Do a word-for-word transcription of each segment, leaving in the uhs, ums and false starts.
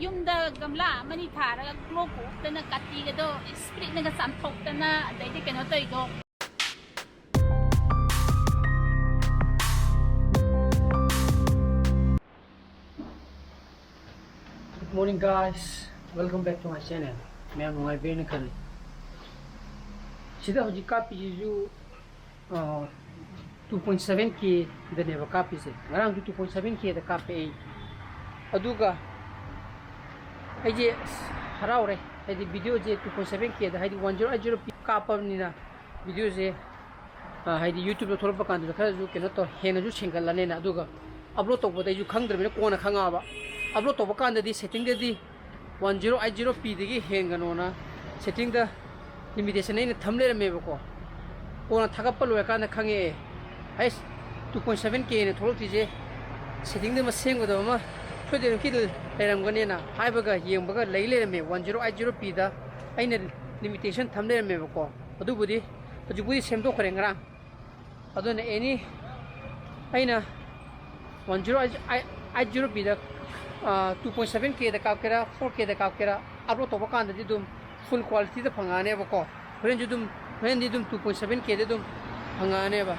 ꯌꯨꯝꯗ ꯒꯝꯂꯥ ꯑꯃꯅꯤ ꯊꯥꯔꯒ ꯀ꯭ꯂꯣꯛ ꯀꯣꯛꯇꯅ ꯀꯥꯇꯤꯒꯗꯣ ꯏꯁꯄ꯭ꯔꯤꯠꯅꯒ ꯆꯥꯝꯊꯣꯛꯇꯅ ꯑꯗꯩꯗꯤ ꯀꯩꯅꯣ ꯇꯧꯔꯤꯗꯣ꯫ Good morning guys, welcome back to my channel. ꯃꯌꯥꯝ ꯅꯨꯡꯉꯥꯏꯕꯤꯔꯦꯅ ꯈꯜꯂꯤ꯫ ꯁꯤꯗ ꯍꯧꯖꯤꯛ ꯀꯥꯞꯄꯤꯁꯤꯁꯨ two point seven K ꯗꯅꯦꯕ ꯀꯥꯞꯄꯤꯁꯦ꯫ ꯉꯔꯥꯡꯁꯨ two point seven K ꯗ ꯀꯥꯞꯄꯦ ꯑꯩ꯫ ꯑꯗꯨꯒ ꯑꯩꯁꯦ ꯑꯁ ꯍꯔꯥꯎꯔꯦ, ꯍꯥꯏꯗꯤ video ꯁꯦ two point seven K ꯗ, ꯍꯥꯏꯗꯤ one zero eight zero P ꯀꯥꯞꯄꯕꯅꯤꯅ video ꯁꯦ, ꯑ, ꯍꯥꯏꯗꯤ YouTube ꯇ ꯊꯣꯛꯂꯛꯄ ꯀꯥꯟꯗꯁꯨ ꯈꯔꯁꯨ ꯀꯩꯅꯣ ꯇꯧ, ꯍꯦꯟꯅꯁꯨ ꯁꯦꯡꯒꯠꯂꯅꯦꯅ꯫ ꯑꯗꯨꯒ upload ꯇꯧꯕꯗ ꯑꯩꯁꯨ ꯈꯪꯗ꯭ꯔꯕꯅꯤꯅ ꯀꯣꯟꯅ ꯈꯪꯉꯛꯑꯕ꯫ Upload ꯇꯧꯕ ꯀꯥꯟꯗꯗꯤ setting ꯗꯗꯤ one zero eight zero P ꯗꯒꯤ ꯍꯦꯟꯒꯅꯣꯅ setting ꯗ limitation ꯑꯩꯅ ꯊꯝ ꯂꯩꯔꯝꯃꯦꯕꯀꯣ꯫ ꯀꯣꯟꯅ ꯊꯥꯒꯠꯄ ꯂꯣꯏꯔꯀꯥꯟꯗ ꯈꯪꯉꯛꯑꯦ, ꯑꯩꯁ, two point seven K ꯅ ꯊꯣꯛꯂꯛꯇ꯭ꯔꯤꯁꯦ setting ꯗ ꯑꯃ ꯁꯦꯝꯒꯗꯕ ꯑꯃ ꯁꯣꯏꯗꯅꯃꯛꯀꯤ ꯂꯩꯔꯝꯒꯅꯦꯅ ꯍꯥꯏꯕꯒ ꯌꯦꯡꯕꯒ ꯂꯩ ꯂꯩꯔꯝꯃꯦ꯫ One zero eight zero P ꯗ ꯑꯩꯅ limitation ꯊꯝ ꯂꯩꯔꯝꯃꯦꯕꯀꯣ꯫ ꯑꯗꯨꯕꯨꯗꯤ ꯍꯧꯖꯤꯛꯄꯨꯗꯤ ꯁꯦꯝꯗꯣꯛꯈ꯭ꯔꯦ ꯉꯔꯥꯡ꯫ ꯑꯗꯨꯅ any ꯑꯩꯅ one zero eight zero P ꯗ, ꯑ, two point seven K ꯗ ꯀꯥꯞꯀꯦꯔꯥ, four K ꯗ ꯀꯥꯞꯀꯦꯔꯥ, upload ꯇꯧꯕ ꯀꯥꯟꯗꯗꯤ ꯑꯗꯨꯝ full quality ꯗ ꯐꯪꯉꯛꯑꯅꯦꯕꯀꯣ꯫ ꯍꯣꯔꯦꯟꯁꯨ ꯑꯗꯨꯝ, ꯍꯣꯔꯦꯟꯗꯤ ꯑꯗꯨꯝ two point seven K ꯗ ꯑꯗꯨꯝ ꯐꯪꯉꯛꯑꯅꯦꯕ꯫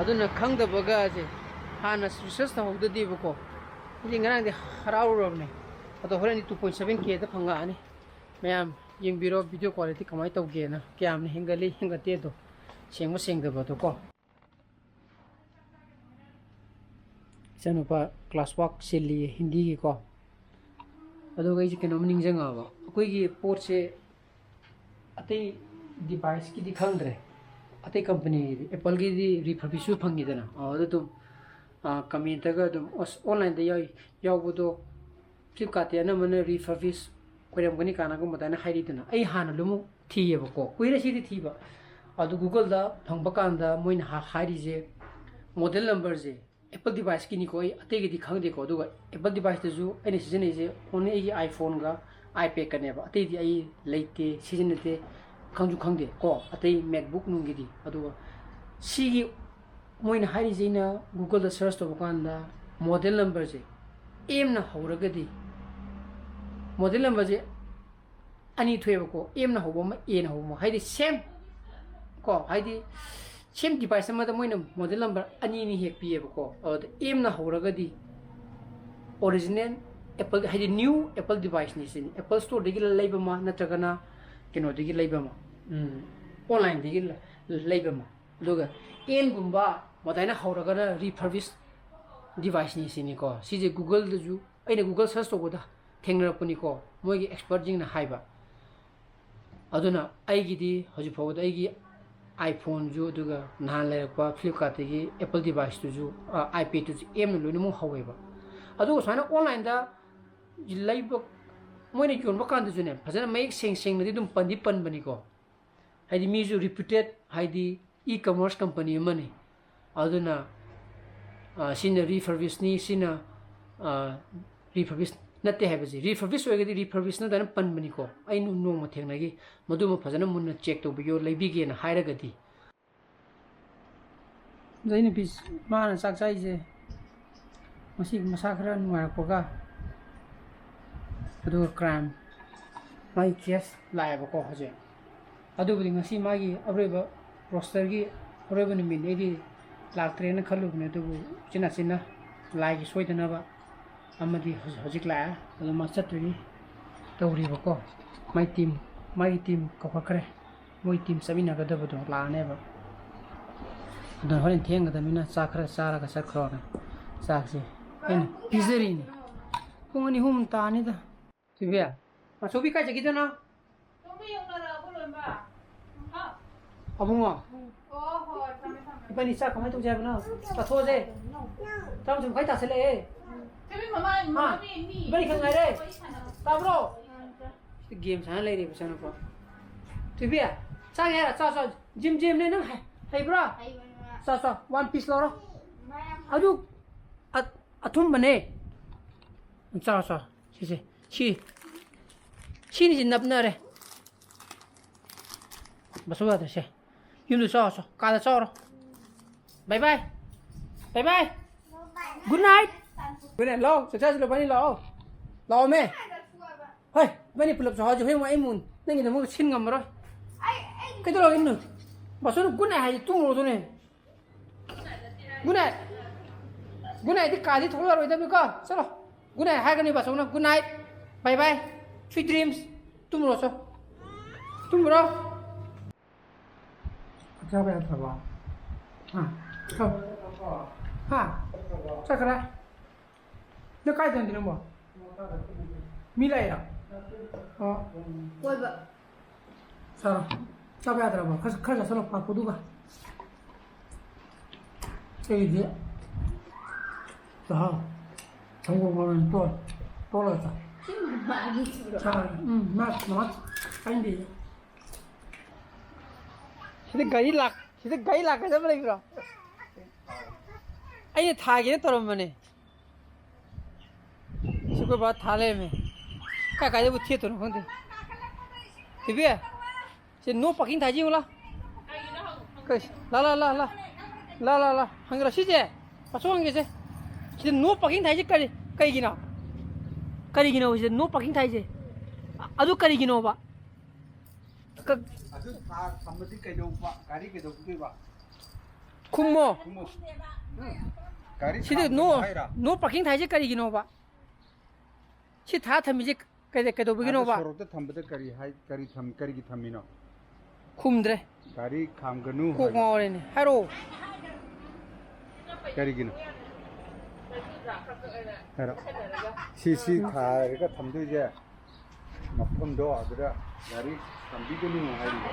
ꯑꯗꯨꯅ ꯈꯪꯗꯕꯒꯁꯦ ꯍꯥꯟꯅ research ꯇꯧꯍꯧꯗꯗꯤꯕꯀꯣ꯫ ꯑꯩꯗꯤ ꯉꯔꯥꯡꯗꯤ ꯍꯔꯥꯎꯔꯨꯔꯕꯅꯦ꯫ ꯑꯗꯣ ꯍꯣꯔꯦꯟꯗꯤ two point seven K ꯗ ꯐꯪꯉꯛꯑꯅꯤ꯫ ꯃꯌꯥꯝ ꯌꯦꯡꯕꯤꯔꯣ video quality ꯀꯃꯥꯏꯅ ꯇꯧꯒꯦꯅ, ꯀꯌꯥꯝꯅ ꯍꯦꯟꯒꯠꯂꯤ ꯍꯦꯟꯒꯠꯇꯦ ꯑꯗꯣ, ꯁꯦꯡꯕ ꯁꯦꯡꯗꯕꯗꯣ ꯀꯣ꯫ ꯏꯆꯥꯅꯨꯄꯥ class work ꯁꯤꯜꯂꯤꯌꯦ ꯍꯤꯟꯗꯤꯒꯤꯀꯣ꯫ ꯑꯗꯨꯒ ꯑꯩꯁꯦ ꯀꯩꯅꯣꯝ ꯅꯤꯡꯁꯤꯡꯉꯛꯑꯕ, ꯑꯩꯈꯣꯏꯒꯤ ꯄꯣꯠꯁꯦ ꯑꯇꯩ device ꯀꯤꯗꯤ ꯈꯪꯗ꯭ꯔꯦ, ꯑꯇꯩ company ꯒꯤꯗꯤ, Apple ꯒꯤꯗꯤ refurbish ꯁꯨ ꯐꯪꯉꯤꯗꯅ, ꯑꯗꯨꯗ ꯑꯗꯨꯝ, ꯑ, comment ꯇꯒ ꯑꯗꯨꯝ, ꯑꯁ, online ꯗ ꯌꯥꯎ-, ꯌꯥꯎꯕꯗꯣ Flipkart ꯇꯤ ꯑꯅꯝꯕꯅ refurbish ꯑꯣꯏꯔꯝꯒꯅꯤ ꯀꯥꯏꯅꯒꯨꯝꯕ ꯑꯗꯨꯃꯥꯏꯅ ꯍꯥꯏꯔꯤꯗꯅ꯫ ꯑꯩ ꯍꯥꯟꯅ ꯂꯣꯏꯅꯃꯛ ꯊꯤꯌꯦꯕꯀꯣ, ꯀꯨꯏꯔꯦ ꯁꯤꯗꯤ ꯊꯤꯕ꯫ ꯑꯗꯨ Google ꯗ ꯐꯪꯕ ꯀꯥꯟꯗ ꯃꯣꯏꯅ ꯍꯥ-, ꯍꯥꯏꯔꯤꯁꯦ model number ꯁꯦ Apple device ꯀꯤꯅꯤꯀꯣ, ꯑꯩ ꯑꯇꯩꯒꯤꯗꯤ ꯈꯪꯗꯦꯀꯣ꯫ ꯑꯗꯨꯒ Apple device ꯇꯁꯨ ꯑꯩꯅ ꯁꯤꯖꯤꯟꯅꯩꯁꯦ only ꯑꯩꯒꯤ iPhone ꯒ iPad ꯀꯅꯦꯕ, ꯑꯇꯩꯗꯤ ꯑꯩ ꯂꯩꯇꯦ, ꯁꯤꯖꯤꯟꯅꯗꯦ, ꯈꯪꯁꯨ ꯈꯪꯗꯦ ꯀꯣ, ꯑꯇꯩ MacBook ꯅꯨꯡꯒꯤꯗꯤ꯫ ꯑꯗꯨꯒ ꯁꯤꯒꯤ ꯃꯣꯏꯅ ꯍꯥꯏꯔꯤꯁꯦ, ꯑꯩꯅ Google ꯗ search ꯇꯧꯕ ꯀꯥꯟꯗ ꯃꯣꯗꯦꯜ ꯅꯝꯕꯔꯁꯦ ꯑꯦꯝꯅ ꯍꯧꯔꯒꯗꯤ, ꯃꯣꯗꯦꯜ ꯅꯝꯕꯔꯁꯦ ꯑꯅꯤ ꯊꯣꯛꯑꯦꯕꯀꯣ, ꯑꯦꯝꯅ ꯍꯧꯕ ꯑꯃ, ꯑꯦꯅ ꯍꯧꯕ ꯑꯃ, ꯍꯥꯏꯗꯤ ꯁꯦꯝ ꯀꯣ, ꯍꯥꯏꯗꯤ ꯁꯦꯝ ꯗꯤꯚꯥꯏꯁ ꯑꯃꯗ ꯃꯣꯏꯅ ꯃꯣꯗꯦꯜ ꯅꯝꯕꯔ ꯑꯅꯤ ꯑꯅꯤ ꯍꯦꯛ ꯄꯤꯌꯦꯕꯀꯣ꯫ ꯑꯗꯨꯗ ꯑꯦꯝꯅ ꯍꯧꯔꯒꯗꯤ ꯑꯣꯔꯤꯖꯤꯅꯦꯜ ꯑꯦꯄꯜ, ꯍꯥꯏꯗꯤ ꯅ꯭ꯌꯨ ꯑꯦꯄꯜ ꯗꯤꯚꯥꯏꯁꯅꯤ ꯁꯤꯅꯤ, ꯑꯦꯄꯜ ꯁ꯭ꯇꯣꯔꯗꯒꯤ ꯂꯩꯕ ꯑꯃ ꯅꯠꯇ꯭ꯔꯒꯅ ꯀꯩꯅꯣꯗꯒꯤ ꯂꯩꯕ ꯑꯃ, ꯑꯣꯟꯂꯥꯏꯟꯗꯒꯤ ꯂꯩꯕ ꯑꯃ꯫ ꯑꯗꯨꯒ ꯑꯦꯟꯒꯨꯝꯕ ꯑꯗꯨꯃꯥꯏꯅ ꯍꯧꯔꯒꯅ ꯔꯤꯐꯔꯕꯤꯁ ꯗꯤꯚꯥꯏꯁꯅꯤ ꯁꯤꯅꯤꯀꯣ꯫ ꯁꯤꯁꯦ ꯒꯨꯒꯜꯗꯁꯨ, ꯑꯩꯅ ꯒꯨꯒꯜ ꯁꯔꯁ ꯇꯧꯕꯗ ꯊꯦꯡꯅꯔꯛꯄꯅꯤꯀꯣ, ꯃꯣꯏꯒꯤ ꯑꯦꯛꯁꯄꯔꯠꯁꯤꯡꯅ ꯍꯥꯏꯕ꯫ ꯑꯗꯨꯅ ꯑꯩꯒꯤꯗꯤ ꯍꯧꯖꯤꯛ ꯐꯥꯎꯕꯗ ꯑꯩꯒꯤ ꯑꯥꯏꯐꯣꯟꯁꯨ, ꯑꯗꯨꯒ ꯅꯍꯥꯟ ꯂꯩꯔꯛꯄ ꯐ꯭ꯂꯤꯞꯀꯥꯔꯠꯇꯒꯤ ꯑꯦꯄꯜ ꯗꯤꯚꯥꯏꯁꯇꯨꯁꯨ, ꯑꯥꯏꯄꯦꯗꯇꯨꯁꯨ ꯑꯦꯝꯅ ꯂꯣꯏꯅꯃꯛ ꯍꯧꯋꯦꯕ꯫ ꯑꯗꯨꯒ ꯁꯨꯃꯥꯏꯅ ꯑꯣꯟꯂꯥꯏꯟꯗ ꯂꯩꯕ, ꯃꯣꯏꯅ ꯌꯣꯟꯕ ꯀꯥꯟꯗꯁꯨꯅꯦ, ꯐꯖꯅ ꯃꯌꯦꯛ ꯁꯦꯡ ꯁꯦꯡꯅꯗꯤ ꯑꯗꯨꯝ ꯄꯟꯗꯤ ꯄꯟꯕꯅꯤꯀꯣ꯫ ꯍꯥꯏꯗꯤ ꯃꯤꯁꯨ ꯔꯤꯄ꯭ꯌꯨꯇꯦꯠ, ꯍꯥꯏꯗꯤ ꯏ ꯀꯃꯔꯁ ꯀꯝꯄꯅꯤ ꯑꯃꯅꯤ꯫ ꯑꯗꯨꯅ, ꯑ, ꯁꯤꯅ ꯔꯤꯐꯔꯕꯤꯁꯅꯤ, ꯁꯤꯅ, ꯑ, ꯔꯤꯐꯔꯕꯤꯁ ꯅꯠꯇꯦ ꯍꯥꯏꯕꯁꯦ, ꯔꯤꯐꯔꯕꯤꯁ ꯑꯣꯏꯔꯒꯗꯤ ꯔꯤꯐꯔꯕꯤꯁꯅ ꯑꯗꯨꯃꯥꯏꯅ ꯄꯟꯕꯅꯤꯀꯣ꯫ ꯑꯩ ꯅꯣꯡꯃ ꯊꯦꯡꯅꯈꯤ, ꯃꯗꯨꯃ ꯐꯖꯅ ꯃꯨꯟꯅ ꯆꯦꯛ ꯇꯧꯕꯤꯌꯣ, ꯂꯩꯕꯤꯒꯦꯅ ꯍꯥꯏꯔꯒꯗꯤ꯫ ꯑꯗꯣ ꯑꯩ ꯅꯨꯄꯤ, ꯃꯥꯅ ꯆꯥꯛ ꯆꯥꯏꯁꯦ ꯉꯁꯤ ꯃꯁꯥ ꯈꯔ ꯅꯨꯡꯉꯥꯏꯔꯛꯄꯒ, ꯑꯗꯨꯒ ꯀ꯭ꯔꯥꯏꯝ, ꯃꯥꯒꯤ ꯀꯦꯁ ꯂꯥꯛꯑꯦꯕꯀꯣ ꯍꯧꯖꯤꯛ꯫ ꯑꯗꯨꯕꯨꯗꯤ ꯉꯁꯤ ꯃꯥꯒꯤ ꯑꯔꯣꯏꯕ ꯔꯣꯁꯇꯔꯒꯤ ꯑꯔꯣꯏꯕ ꯅꯨꯃꯤꯠꯅꯤ꯫ ꯑꯩꯗꯤ ꯂꯥꯛꯇ꯭ꯔꯦꯅ ꯈꯜꯂꯨꯕꯅꯦ, ꯑꯗꯨꯕꯨ ꯎꯆꯤꯟ ꯅꯥꯆꯤꯟꯅ ꯂꯥꯏꯒꯤ ꯁꯣꯏꯗꯅꯕ ꯑꯃꯗꯤ ꯍꯧꯖꯤꯛ, ꯍꯧꯖꯤꯛ ꯂꯥꯛꯑꯦ꯫ ꯑꯗꯣ ꯃꯥ ꯆꯠꯇꯣꯏꯅꯤ ꯇꯧꯔꯤꯕꯀꯣ꯫ ꯃꯥꯏ ꯇꯤꯝ, ꯃꯥꯒꯤ ꯇꯤꯝ ꯀꯧꯈꯠꯈ꯭ꯔꯦ꯫ ꯃꯣꯏ ꯇꯤꯝ ꯆꯠꯃꯤꯟꯅꯒꯗꯕꯗꯣ ꯂꯥꯛꯑꯅꯦꯕ꯫ ꯑꯗꯨꯅ ꯍꯣꯔꯦꯟ ꯊꯦꯡꯒꯗꯕꯅꯤꯅ ꯆꯥꯛ ꯈꯔ ꯆꯥꯔꯒ ꯆꯠꯈ꯭ꯔꯣꯅ ꯆꯥꯛꯁꯦ ꯑꯩꯅ ꯄꯤꯖꯔꯤꯅꯤ꯫ ꯄꯨꯡ ꯑꯅꯤ ꯑꯍꯨꯝ ꯇꯥꯅꯤꯗ꯫ ꯊꯣꯏꯕꯤ, ꯃꯥꯆꯧꯕꯤ ꯀꯥꯏ ꯆꯠꯈꯤꯗꯣꯏꯅꯣ? ꯇꯨꯝꯕ ꯌꯦꯡꯅꯔꯛꯑꯕꯣ ꯂꯣꯏꯅꯃꯛ? ꯍꯥ? ꯑꯕꯨꯡꯉꯣ, ꯑꯣ, ꯍꯣꯏ, ꯊꯝꯃꯦ, ꯊꯝꯃꯦ꯫ ꯏꯕꯥꯅꯤ ꯆꯥꯛ ꯀꯃꯥꯏꯅ ꯇꯧꯁꯦ ꯍꯥꯏꯕꯅꯣ? ꯆꯥꯊꯣꯛꯑꯁꯦ꯫ ꯇꯔꯥꯃꯥꯊꯣꯏ ꯃꯈꯥꯏ ꯇꯥꯁꯜꯂꯛꯑꯦ꯫ ꯊꯣꯏꯕꯤ, ꯃꯃꯥ, ꯍꯥ? ꯃꯃꯥ, ꯃꯤ, ꯃꯤ ꯏꯕꯥꯅꯤ ꯈꯛ ꯉꯥꯏꯔꯦ꯫ ꯋꯥꯔꯤ ꯁꯥꯟꯅꯕ꯫ ꯇꯥꯕ꯭ꯔꯣ? ꯁꯤꯗ ꯒꯦꯝ ꯁꯥꯟꯅ ꯂꯩꯔꯦ ꯏꯆꯥꯅꯨꯄꯥ꯫ ꯊꯣꯏꯕꯤ, ꯆꯥꯒꯦ ꯍꯥꯏꯔ? ꯆꯥꯎ, ꯆꯥꯎ꯫ ꯖꯤꯝ, ꯖꯤꯝꯅꯦ ꯅꯪ ꯍꯩ-, ꯍꯩꯕ꯭ꯔꯣ? ꯍꯩꯕꯅꯤ ꯃꯥ꯫ ꯆꯥꯎ, ꯆꯥꯎ꯫ ꯋꯥꯟ ꯄꯤꯁ ꯂꯧꯔꯣ꯫ ꯃꯥ ꯌꯥꯝ ꯑꯗꯨ ꯑ-, ꯑꯊꯨꯝꯕꯅꯦ꯫ ꯆꯥꯎ, ꯆꯥꯎ꯫ ꯁꯤꯁꯦ꯫ ꯁꯤ꯫ ꯁꯤꯅꯤꯁꯤ ꯅꯞꯅꯔꯦ꯫ ꯕꯁꯨ ꯌꯥꯗ꯭ꯔꯦ ꯁꯦ꯫ ꯌꯨꯝꯗ ꯆꯥꯎ, ꯆꯥꯎ꯫ ꯀꯥꯗ ꯆꯥꯎꯔꯣ꯫ ꯕꯥꯏ ꯕꯥꯏ꯫ ꯕꯥꯏ ꯕꯥꯏ꯫ Good night. Good night. ꯂꯥꯛꯑꯣ, ꯆꯥꯛ ꯆꯥꯁꯤ, ꯂꯥꯛꯑꯣ, ꯏꯕꯥꯅꯤ ꯂꯥꯛꯑꯣ꯫ ꯂꯥꯛꯑꯣꯃꯦ꯫ ꯍꯣꯏ, ꯏꯕꯥꯅꯤ ꯄꯨꯂꯞ ꯆꯥꯎꯍꯁꯤ꯫ ꯍꯣꯏ, ꯏꯃꯨꯡ ꯅꯪꯒꯤꯗꯃꯛ ꯁꯤꯟ ꯉꯝꯃꯔꯣꯏ꯫ ꯀꯩꯗꯧꯔꯒꯦ ꯏꯃꯨꯡ? ꯕꯥꯁꯣꯟ good night ꯍꯥꯏꯁꯤ ꯇꯨꯝꯃꯨꯔꯣ ꯑꯗꯨꯅꯦ꯫ Good night꯫ Good night ꯗꯤ ꯀꯥꯗꯤ ꯊꯣꯛꯂꯛꯑꯔꯣꯏꯗꯕꯅꯤꯀꯣ꯫ ꯆꯠꯂꯣ꯫ Good night ꯍꯥꯏꯒꯅꯤ ꯕꯥꯁꯣꯟꯅ꯫ Good night꯫ Bye bye꯫ Sweet dreams꯫ ꯇꯨꯝꯃꯨꯔꯣ ꯆꯣ꯫ ꯇꯨꯝꯃꯨꯔꯣ꯫ ꯆꯥꯕ ꯌꯥꯗ꯭ꯔꯕꯣ? ꯍꯥ? ꯆꯥꯎ꯫ ꯍꯥ? ꯆꯠꯈ꯭ꯔꯦ? ꯅꯪ ꯀꯥꯏ ꯆꯪꯗꯣꯏꯅꯣ ꯅꯪꯕꯣ? ꯃꯤ ꯂꯥꯛꯏꯔꯣ? ꯑꯣ꯫ ꯀꯣꯏꯕ꯫ ꯆꯥꯔꯣ꯫ ꯆꯥꯕ ꯌꯥꯗ꯭ꯔꯕꯣ? ꯈꯔ, ꯈꯔ ꯆꯥꯁꯤꯜꯂꯣ ꯄꯥꯛꯄꯗꯨꯒ꯫ ꯑꯩꯗꯤ ꯆꯥꯍꯧ꯫ ꯁꯪꯒꯣꯝ ꯑꯣꯏꯅ ꯇꯣꯠ-, ꯇꯣꯠꯂꯒ ꯆꯥ-, ꯁꯤ ꯃꯃꯥꯒꯤ ꯆꯨꯔꯣ? ꯆꯥꯔꯦ꯫ ꯎꯝ, ꯃꯥ, ꯃꯃꯥ ꯆꯥꯅꯤꯡꯗꯦ꯫ ꯁꯤꯗ ꯒꯥꯔꯤ ꯂꯥꯛ-, ꯁꯤꯗ ꯒꯥꯔꯤ ꯂꯥꯛꯀꯗꯕ ꯂꯩꯕ꯭ꯔꯣ? ꯑꯩꯅ ꯊꯥꯒꯦꯅ ꯇꯧꯔꯝꯕꯅꯦ꯫ ꯁꯤ ꯑꯩꯈꯣꯏ ꯕꯥ ꯊꯥ ꯂꯩꯔꯝꯃꯦ꯫ ꯀꯥꯏ ꯀꯥꯏꯗꯕꯨ ꯊꯦꯠꯇꯣꯏꯅꯣ ꯈꯪꯗꯦ꯫ ꯊꯣꯏꯕꯤ, ꯁꯤ no parking ꯊꯥꯏꯁꯤ ꯌꯦꯡꯉꯨ ꯂꯥꯎ꯫ ꯀꯩ, ꯂꯥ, ꯂꯥ, ꯂꯥ, ꯂꯥ꯫ ꯂꯥ, ꯂꯥ, ꯂꯥ꯫ ꯍꯪꯒꯦꯔꯣ ꯁꯤꯁꯦ? ꯄꯥꯁꯣ ꯍꯪꯒꯦꯁꯦ꯫ ꯁꯤꯗ no parking ꯊꯥꯏꯁꯦ ꯀꯔꯤ, ꯀꯩꯒꯤꯅꯣ? ꯀꯔꯤꯒꯤꯅꯣ ꯁꯤꯗ no parking ꯊꯥꯏꯁꯦ? ꯑ-, ꯑꯗꯨ ꯀꯔꯤꯒꯤꯅꯣꯕ? ꯀ- ꯑꯗꯨ ꯊꯥ ꯊꯝꯃꯗꯤ ꯀꯩꯗꯧꯕ? ꯒꯥꯔꯤ ꯀꯩꯗꯧꯗꯣꯏꯕ? ꯈꯨꯝꯃꯣ꯫ ꯈꯨꯝꯃꯣ꯫ ꯒꯥꯔꯤ ꯁꯤꯗ ꯈꯥꯝꯒꯅꯨ no, ꯍꯥꯏꯔ? No parking ꯊꯥꯏꯁꯦ ꯀꯔꯤꯒꯤꯅꯣꯕ? ꯁꯤ ꯊꯥ ꯊꯝꯃꯤꯁꯦ ꯀꯩꯗ-, ꯑꯗ ꯀꯩꯗꯧꯕꯒꯤꯅꯣꯕ? ꯁꯣꯔꯣꯛꯇ ꯊꯝꯕꯗ ꯀꯔꯤ ꯍꯥꯏ-, ꯀꯔꯤ ꯊꯝ-, ꯀꯔꯤꯒꯤ ꯊꯝꯃꯤꯅꯣ? ꯈꯨꯝꯗ꯭ꯔꯦ꯫ ꯒꯥꯔꯤ ꯈꯥꯝꯒꯅꯨ ꯀꯣꯛ ꯍꯥꯏꯕ꯫ ꯉꯥꯎꯔꯦꯅꯦ꯫ ꯍꯥꯏꯔꯛꯑꯣ꯫ ꯀꯔꯤꯒꯤꯅꯣ? ꯍꯥꯏꯔꯣ꯫ ꯁꯤ, ꯁꯤ ꯊꯥꯔꯒ ꯊꯝꯗꯣꯏꯁꯦ ꯃꯐꯝꯗꯣ ꯑꯗꯨꯗ ꯒꯥꯔꯤ ꯊꯝꯕꯤꯒꯅꯨ ꯍꯥꯏꯔꯤꯕ꯫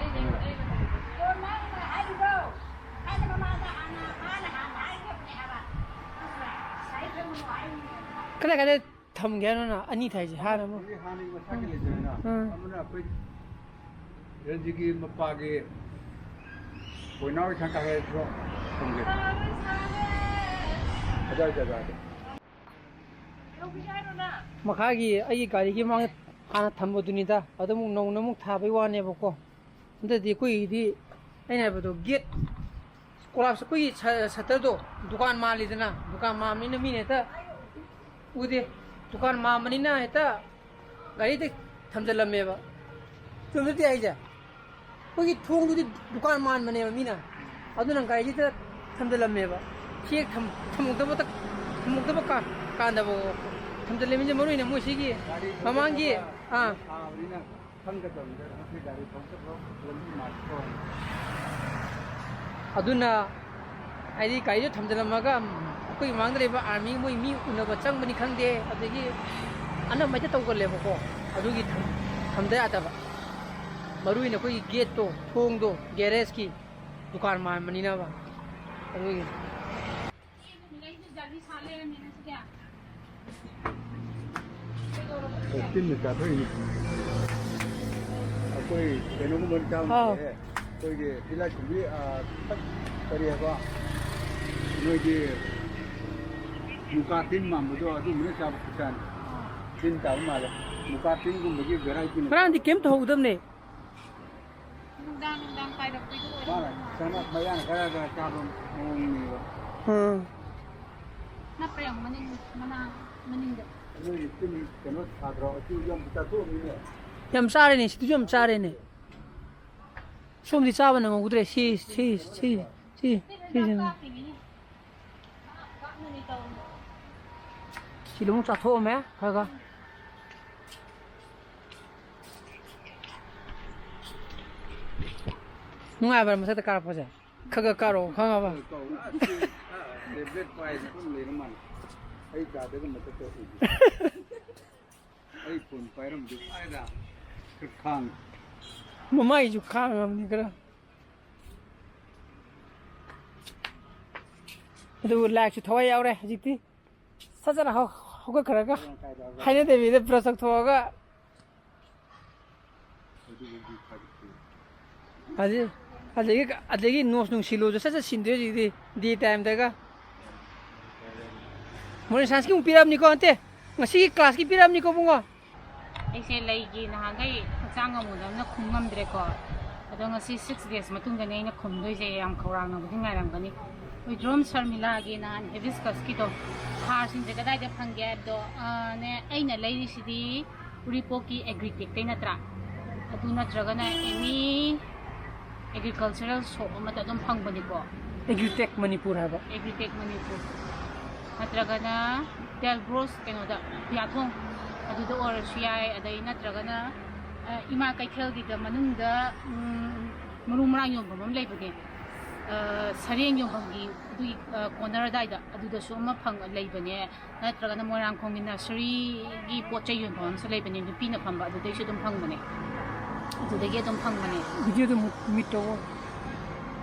ꯀꯗꯥꯏ ꯀꯗꯥꯏ ꯊꯝꯒꯦ ꯍꯥꯏꯅꯣ ꯅꯪ? ꯑꯅꯤ ꯊꯥꯏꯁꯦ ꯍꯥꯟꯅ ꯑꯃ꯫ ꯁꯤ ꯍꯥꯟꯅꯒꯤ ꯃꯁꯥꯒꯤ ꯂꯩꯖꯔꯦꯅ꯫ ꯎꯝ꯫ ꯑꯃꯅ ꯑꯩꯈꯣꯏ ꯔꯟꯖꯤꯒꯤ ꯃꯄꯥꯒꯤ ꯕꯣꯏꯅꯥꯎ ꯏꯊꯥꯡ ꯀꯥꯈꯠꯂꯛꯄ ꯊꯝꯒꯦ꯫ ꯑꯗꯨꯋꯥꯏ ꯖꯒꯥꯗ꯫ ꯃꯈꯥꯒꯤ ꯑꯩꯒꯤ ꯒꯥꯔꯤꯒꯤ ꯃꯃꯥꯡꯗ ꯍꯥꯟꯅ ꯊꯝꯕꯗꯨꯅꯤꯗ꯫ ꯑꯗꯨ ꯑꯃꯨꯛ ꯅꯧꯅ ꯑꯃꯨꯛ ꯊꯥꯕꯩ ꯋꯥꯅꯦꯕꯀꯣ꯫ ꯍꯟꯗꯛꯇꯤ ꯑꯩꯈꯣꯏꯒꯤꯗꯤ ꯑꯩꯅ ꯍꯥꯏꯕꯗꯣ gate ꯀꯣꯂꯥꯞꯁ ꯑꯩꯈꯣꯏꯒꯤ ꯁ-, ꯁꯇꯔꯗꯣ ꯗꯨꯀꯥꯟ ꯃꯥꯜꯂꯤꯗꯅ, ꯗꯨꯀꯥꯟ ꯃꯥꯟꯕꯅꯤꯅ ꯃꯤꯅ ꯍꯦꯛꯇ ꯎꯗꯦ꯫ ꯗꯨꯀꯥꯟ ꯃꯥꯟꯕꯅꯤꯅ ꯍꯦꯛꯇ ꯒꯥꯔꯤꯗ ꯊꯝꯖꯤꯜꯂꯝꯃꯦꯕ꯫ ꯆꯨꯝꯗ꯭ꯔꯗꯤ ꯑꯩꯁꯦ? ꯑꯩꯈꯣꯏꯒꯤ ꯊꯣꯡꯗꯨꯗꯤ ꯗꯨꯀꯥꯟ ꯃꯥꯟꯕꯅꯦꯕ ꯃꯤꯅ, ꯑꯗꯨꯅ ꯒꯥꯔꯤꯁꯤꯗ ꯊꯝꯖꯤꯜꯂꯝꯃꯦꯕ꯫ ꯆꯦꯛ ꯊꯝ-, ꯊꯝꯃꯛꯇꯕ ꯇꯛ-, ꯊꯝꯃꯛꯇꯕ ꯀꯥ-, ꯀꯥꯟꯗꯕ ꯊꯝꯖꯤꯜꯂꯝꯃꯤꯁꯦ ꯃꯔꯨ ꯑꯣꯏꯅ ꯃꯣꯏ ꯁꯤꯒꯤ ꯃꯃꯥꯡꯒꯤ, ꯑꯥ꯫ ꯊꯥꯕꯅꯤꯅ ꯈꯪꯒꯗꯕꯅꯤꯗ, ꯉꯁꯤ ꯒꯥꯔꯤ ꯊꯧꯕ ꯂꯝꯕꯤ ꯃꯥꯜꯂꯤꯀꯣ꯫ ꯑꯗꯨꯅ ꯍꯥꯏꯗꯤ ꯒꯥꯔꯤꯗꯣ ꯊꯝꯖꯤꯜꯂꯝꯃꯒ ꯑꯩꯈꯣꯏꯒꯤ ꯃꯃꯥꯡꯗ ꯂꯩꯕ ꯑꯥꯔꯃꯤ ꯃꯣꯏ ꯃꯤ ꯎꯅꯕ ꯆꯪꯕꯅꯤ ꯈꯪꯗꯦ, ꯑꯗꯒꯤ ꯑꯅꯝꯕ ꯍꯦꯛꯇ ꯇꯧꯒꯜꯂꯦꯕꯀꯣ꯫ ꯑꯗꯨꯒꯤ ꯊꯝ-, ꯊꯝꯗ ꯌꯥꯗꯕ꯫ ꯃꯔꯨ ꯑꯣꯏꯅ ꯑꯩꯈꯣꯏꯒꯤ ꯒꯦꯠꯇꯣ, ꯊꯣꯡꯗꯣ, ꯒꯦꯔꯦꯖꯀꯤ ꯗꯨꯀꯥꯟ ꯃꯥꯟꯕꯅꯤꯅꯕ꯫ ꯑꯗꯨꯒꯤ꯫ ꯑꯦ, ꯇꯤꯟꯅ ꯆꯥꯊꯣꯛꯏꯅꯤ꯫ ꯑꯩꯈꯣꯏ ꯀꯩꯅꯣꯒꯨꯝꯕꯗꯤ ꯆꯥꯕ ꯑꯥꯎ꯫ ꯅꯠꯇꯦꯍꯦ꯫ ꯑꯩꯈꯣꯏꯒꯤ ꯇꯤꯜꯍꯥꯏꯈꯨꯝꯕꯤ, ꯑꯥ, ꯀꯔꯤ ꯍꯥꯏꯕ? ꯅꯣꯏꯒꯤ ꯃꯨꯀꯥ ꯇꯤꯟ ꯃꯥꯟꯕꯗꯣ, ꯑꯗꯨꯝꯕꯅ ꯆꯥꯕ ꯈꯨꯠꯆꯥꯅꯤ꯫ ꯇꯤꯟ ꯇꯥꯕ ꯃꯥꯜꯂꯦ꯫ ꯃꯨꯀꯥ ꯇꯤꯟꯒꯨꯝꯕꯒꯤ variety ꯅꯤ꯫ ꯉꯔꯥꯡꯗꯤ ꯀꯩꯝ ꯇꯧꯍꯧꯗꯕꯅꯦ꯫ ꯅꯨꯡꯗꯥꯡ ꯅꯨꯡꯗꯥꯡ ꯄꯥꯏꯔꯛꯄꯩꯗꯣ ꯑꯣꯏꯔꯝꯗꯧ ꯃꯥꯜꯂꯦ꯫ ꯃꯥꯅ ꯆꯅꯞ ꯃꯌꯥꯅ ꯈꯔ ꯈꯔ ꯆꯥꯕ ꯃꯑꯣꯡꯅꯦꯕ꯫ ꯎꯝ꯫ ꯅꯞꯄ꯭ꯔꯥ ꯌꯦꯡꯉꯣ ꯃꯅꯤꯡ ꯃꯅꯥ ꯃꯅꯤꯡꯗ꯫ ꯅꯣꯏꯒꯤ ꯇꯤꯟ ꯀꯩꯅꯣ ꯊꯥꯗ꯭ꯔꯣ? ꯑꯗꯨ ꯌꯥꯝ ꯆꯥꯊꯣꯛꯑꯝꯅꯤꯅꯦ꯫ ꯌꯥꯝ ꯆꯥꯔꯦꯅꯦ, ꯁꯤꯗꯁꯨ ꯌꯥꯝ ꯆꯥꯔꯦꯅꯦ꯫ ꯁꯣꯝꯗꯤ ꯆꯥꯕ ꯅꯪꯍꯧꯗ꯭ꯔꯦ꯫ ꯁꯤ, ꯁꯤ, ꯁꯤ, ꯁꯤ, ꯁꯤꯁꯤꯅ꯫ ꯁꯤꯗ ꯑꯃꯨꯛ ꯆꯥꯊꯣꯛꯑꯝꯃꯦ ꯈꯔ ꯈꯔ꯫ ꯅꯨꯡꯉꯥꯏꯕ꯭ꯔꯥ ꯃꯊꯛꯇ ꯀꯥꯔꯛꯄꯁꯦ? ꯈꯔ ꯈꯔ ꯀꯥꯔꯛꯑꯣ, ꯈꯪꯉꯕ? ꯇꯦꯕ꯭ꯂꯦꯠ ꯄꯥꯏꯗꯅ ꯑꯗꯨꯝ ꯂꯩꯔ ꯃꯥꯜꯂꯦ꯫ ꯑꯩ ꯀꯥꯗꯒ ꯃꯊꯛꯇ ꯎꯗꯦ꯫ ꯑꯩ ꯐꯣꯟ ꯄꯥꯏꯔꯝꯕꯗꯤ ꯄꯥꯏꯗ ꯈꯔ ꯈꯥꯡꯉꯤ꯫ ꯃꯃꯥꯏꯁꯨ ꯈꯥꯡꯉꯕꯅꯤ ꯈꯔ꯫ ꯑꯗꯨꯕꯨ ꯂꯥꯏꯔꯤꯛꯁꯨ ꯊꯋꯥꯏ ꯌꯥꯎꯔꯦ ꯍꯧꯖꯤꯛꯇꯤ꯫ ꯁꯠ ꯁꯠ ꯍꯧ-, ꯍꯧꯒꯠꯈ꯭ꯔꯒ ꯍꯥꯏꯅꯗꯕꯤꯗ ꯕ꯭ꯔꯁ ꯇꯧꯊꯣꯛꯑꯒ꯫ ꯑꯗꯒꯤ, ꯑꯗꯒꯤ, ꯑꯗꯒꯤ ꯅꯣꯠꯁ ꯅꯨꯡ ꯁꯤꯜꯂꯨꯁꯨ ꯁꯠ ꯁꯠ ꯁꯤꯟꯗꯣꯏ ꯍꯧꯖꯤꯛꯇꯤ ꯗꯦ ꯇꯥꯏꯝꯗꯒ꯫ ꯃꯣꯔꯦꯜ ꯁꯥꯏꯟꯁꯀꯤ ꯑꯃꯨꯛ ꯄꯤꯔꯛꯑꯕꯅꯤꯀꯣ, ꯅꯠꯇꯦ, ꯉꯁꯤꯒꯤ ꯀ꯭ꯂꯥꯁꯀꯤ ꯄꯤꯔꯛꯑꯕꯅꯤꯀꯣ, ꯏꯕꯨꯡꯉꯣ꯫ ꯑꯩꯁꯦ ꯂꯩꯒꯤ ꯅꯍꯥꯟꯈꯩ ꯍꯛꯆꯥꯡ ꯉꯝꯃꯨꯗꯕꯅ ꯈꯨꯝ ꯉꯝꯗ꯭ꯔꯦꯀꯣ꯫ ꯑꯗꯣ ꯉꯁꯤ six days ꯃꯇꯨꯡꯗꯅꯦ ꯑꯩꯅ ꯈꯨꯝꯗꯣꯏꯁꯦ꯫ ꯌꯥꯝ ꯈꯧꯔꯥꯡꯅꯕꯨꯗꯤ ꯉꯥꯏꯔꯝꯒꯅꯤ꯫ ꯋꯤꯗ꯭ꯔꯣꯝ ꯁꯔꯃꯤꯂꯥꯒꯤ ꯅꯍꯥꯟ hibiscus ꯀꯤꯗꯣ ꯍꯥꯔꯁꯤꯡꯁꯦ ꯀꯗꯥꯏꯗ ꯐꯪꯒꯦ ꯍꯥꯏꯕꯗꯣ, ꯑꯥ, ꯅꯦ, ꯑꯩꯅ ꯂꯩꯔꯤꯁꯤꯗꯤ ꯎꯔꯤꯄꯣꯛꯀꯤ Agritech ꯇꯩ ꯅꯠꯇ꯭ꯔꯥ? ꯑꯗꯨ ꯅꯠꯇ꯭ꯔꯒꯅ any agricultural shop ꯑꯃꯗ ꯑꯗꯨꯝ ꯐꯪꯕꯅꯤꯀꯣ꯫ Agritech ꯃꯅꯤꯄꯨꯔ ꯍꯥꯏꯕ? Agritech ꯃꯅꯤꯄꯨꯔ꯫ ꯅꯠꯇ꯭ꯔꯒꯅ ꯇꯦꯜꯕ꯭ꯔꯣꯁ ꯀꯩꯅꯣꯗ, ꯍꯨꯌꯥꯊꯣꯡ, ꯑꯗꯨꯗ ꯑꯣꯏꯔꯁꯨ ꯌꯥꯏ꯫ ꯑꯗꯩ ꯅꯠꯇ꯭ꯔꯒꯅ, ꯑ, ꯏꯃꯥ ꯀꯩꯊꯦꯜꯒꯤꯗ ꯃꯅꯨꯡꯗ, ꯎꯝ, ꯃꯔꯨ ꯃꯔꯥꯡ ꯌꯣꯟꯐꯝ ꯑꯃ ꯂꯩꯕꯅꯦ꯫ ꯑ, ꯁꯔꯦꯡ ꯌꯣꯟꯐꯝꯒꯤ ꯑꯗꯨꯒꯤ, ꯑ, corner ꯑꯗꯥꯏꯗ, ꯑꯗꯨꯗꯁꯨ ꯑꯃ ꯐꯪ-, ꯂꯩꯕꯅꯦ꯫ ꯅꯠꯇ꯭ꯔꯒꯅ ꯃꯣꯏꯔꯥꯡꯈꯣꯡꯒꯤ nurseryꯒꯤ ꯄꯣꯠ ꯆꯩ ꯌꯣꯟꯐꯝ ꯑꯃꯁꯨ ꯂꯩꯕꯅꯦ, ꯅꯨꯄꯤꯅ ꯐꯝꯕ, ꯑꯗꯨꯗꯩꯁꯨ ꯑꯗꯨꯝ ꯐꯪꯕꯅꯦ꯫ ꯑꯗꯨꯗꯒꯤ ꯑꯗꯨꯝ ꯐꯪꯕꯅꯦ꯫ Video ꯗꯨ ꯃꯨꯠ-, mute ꯇꯧꯑꯣ꯫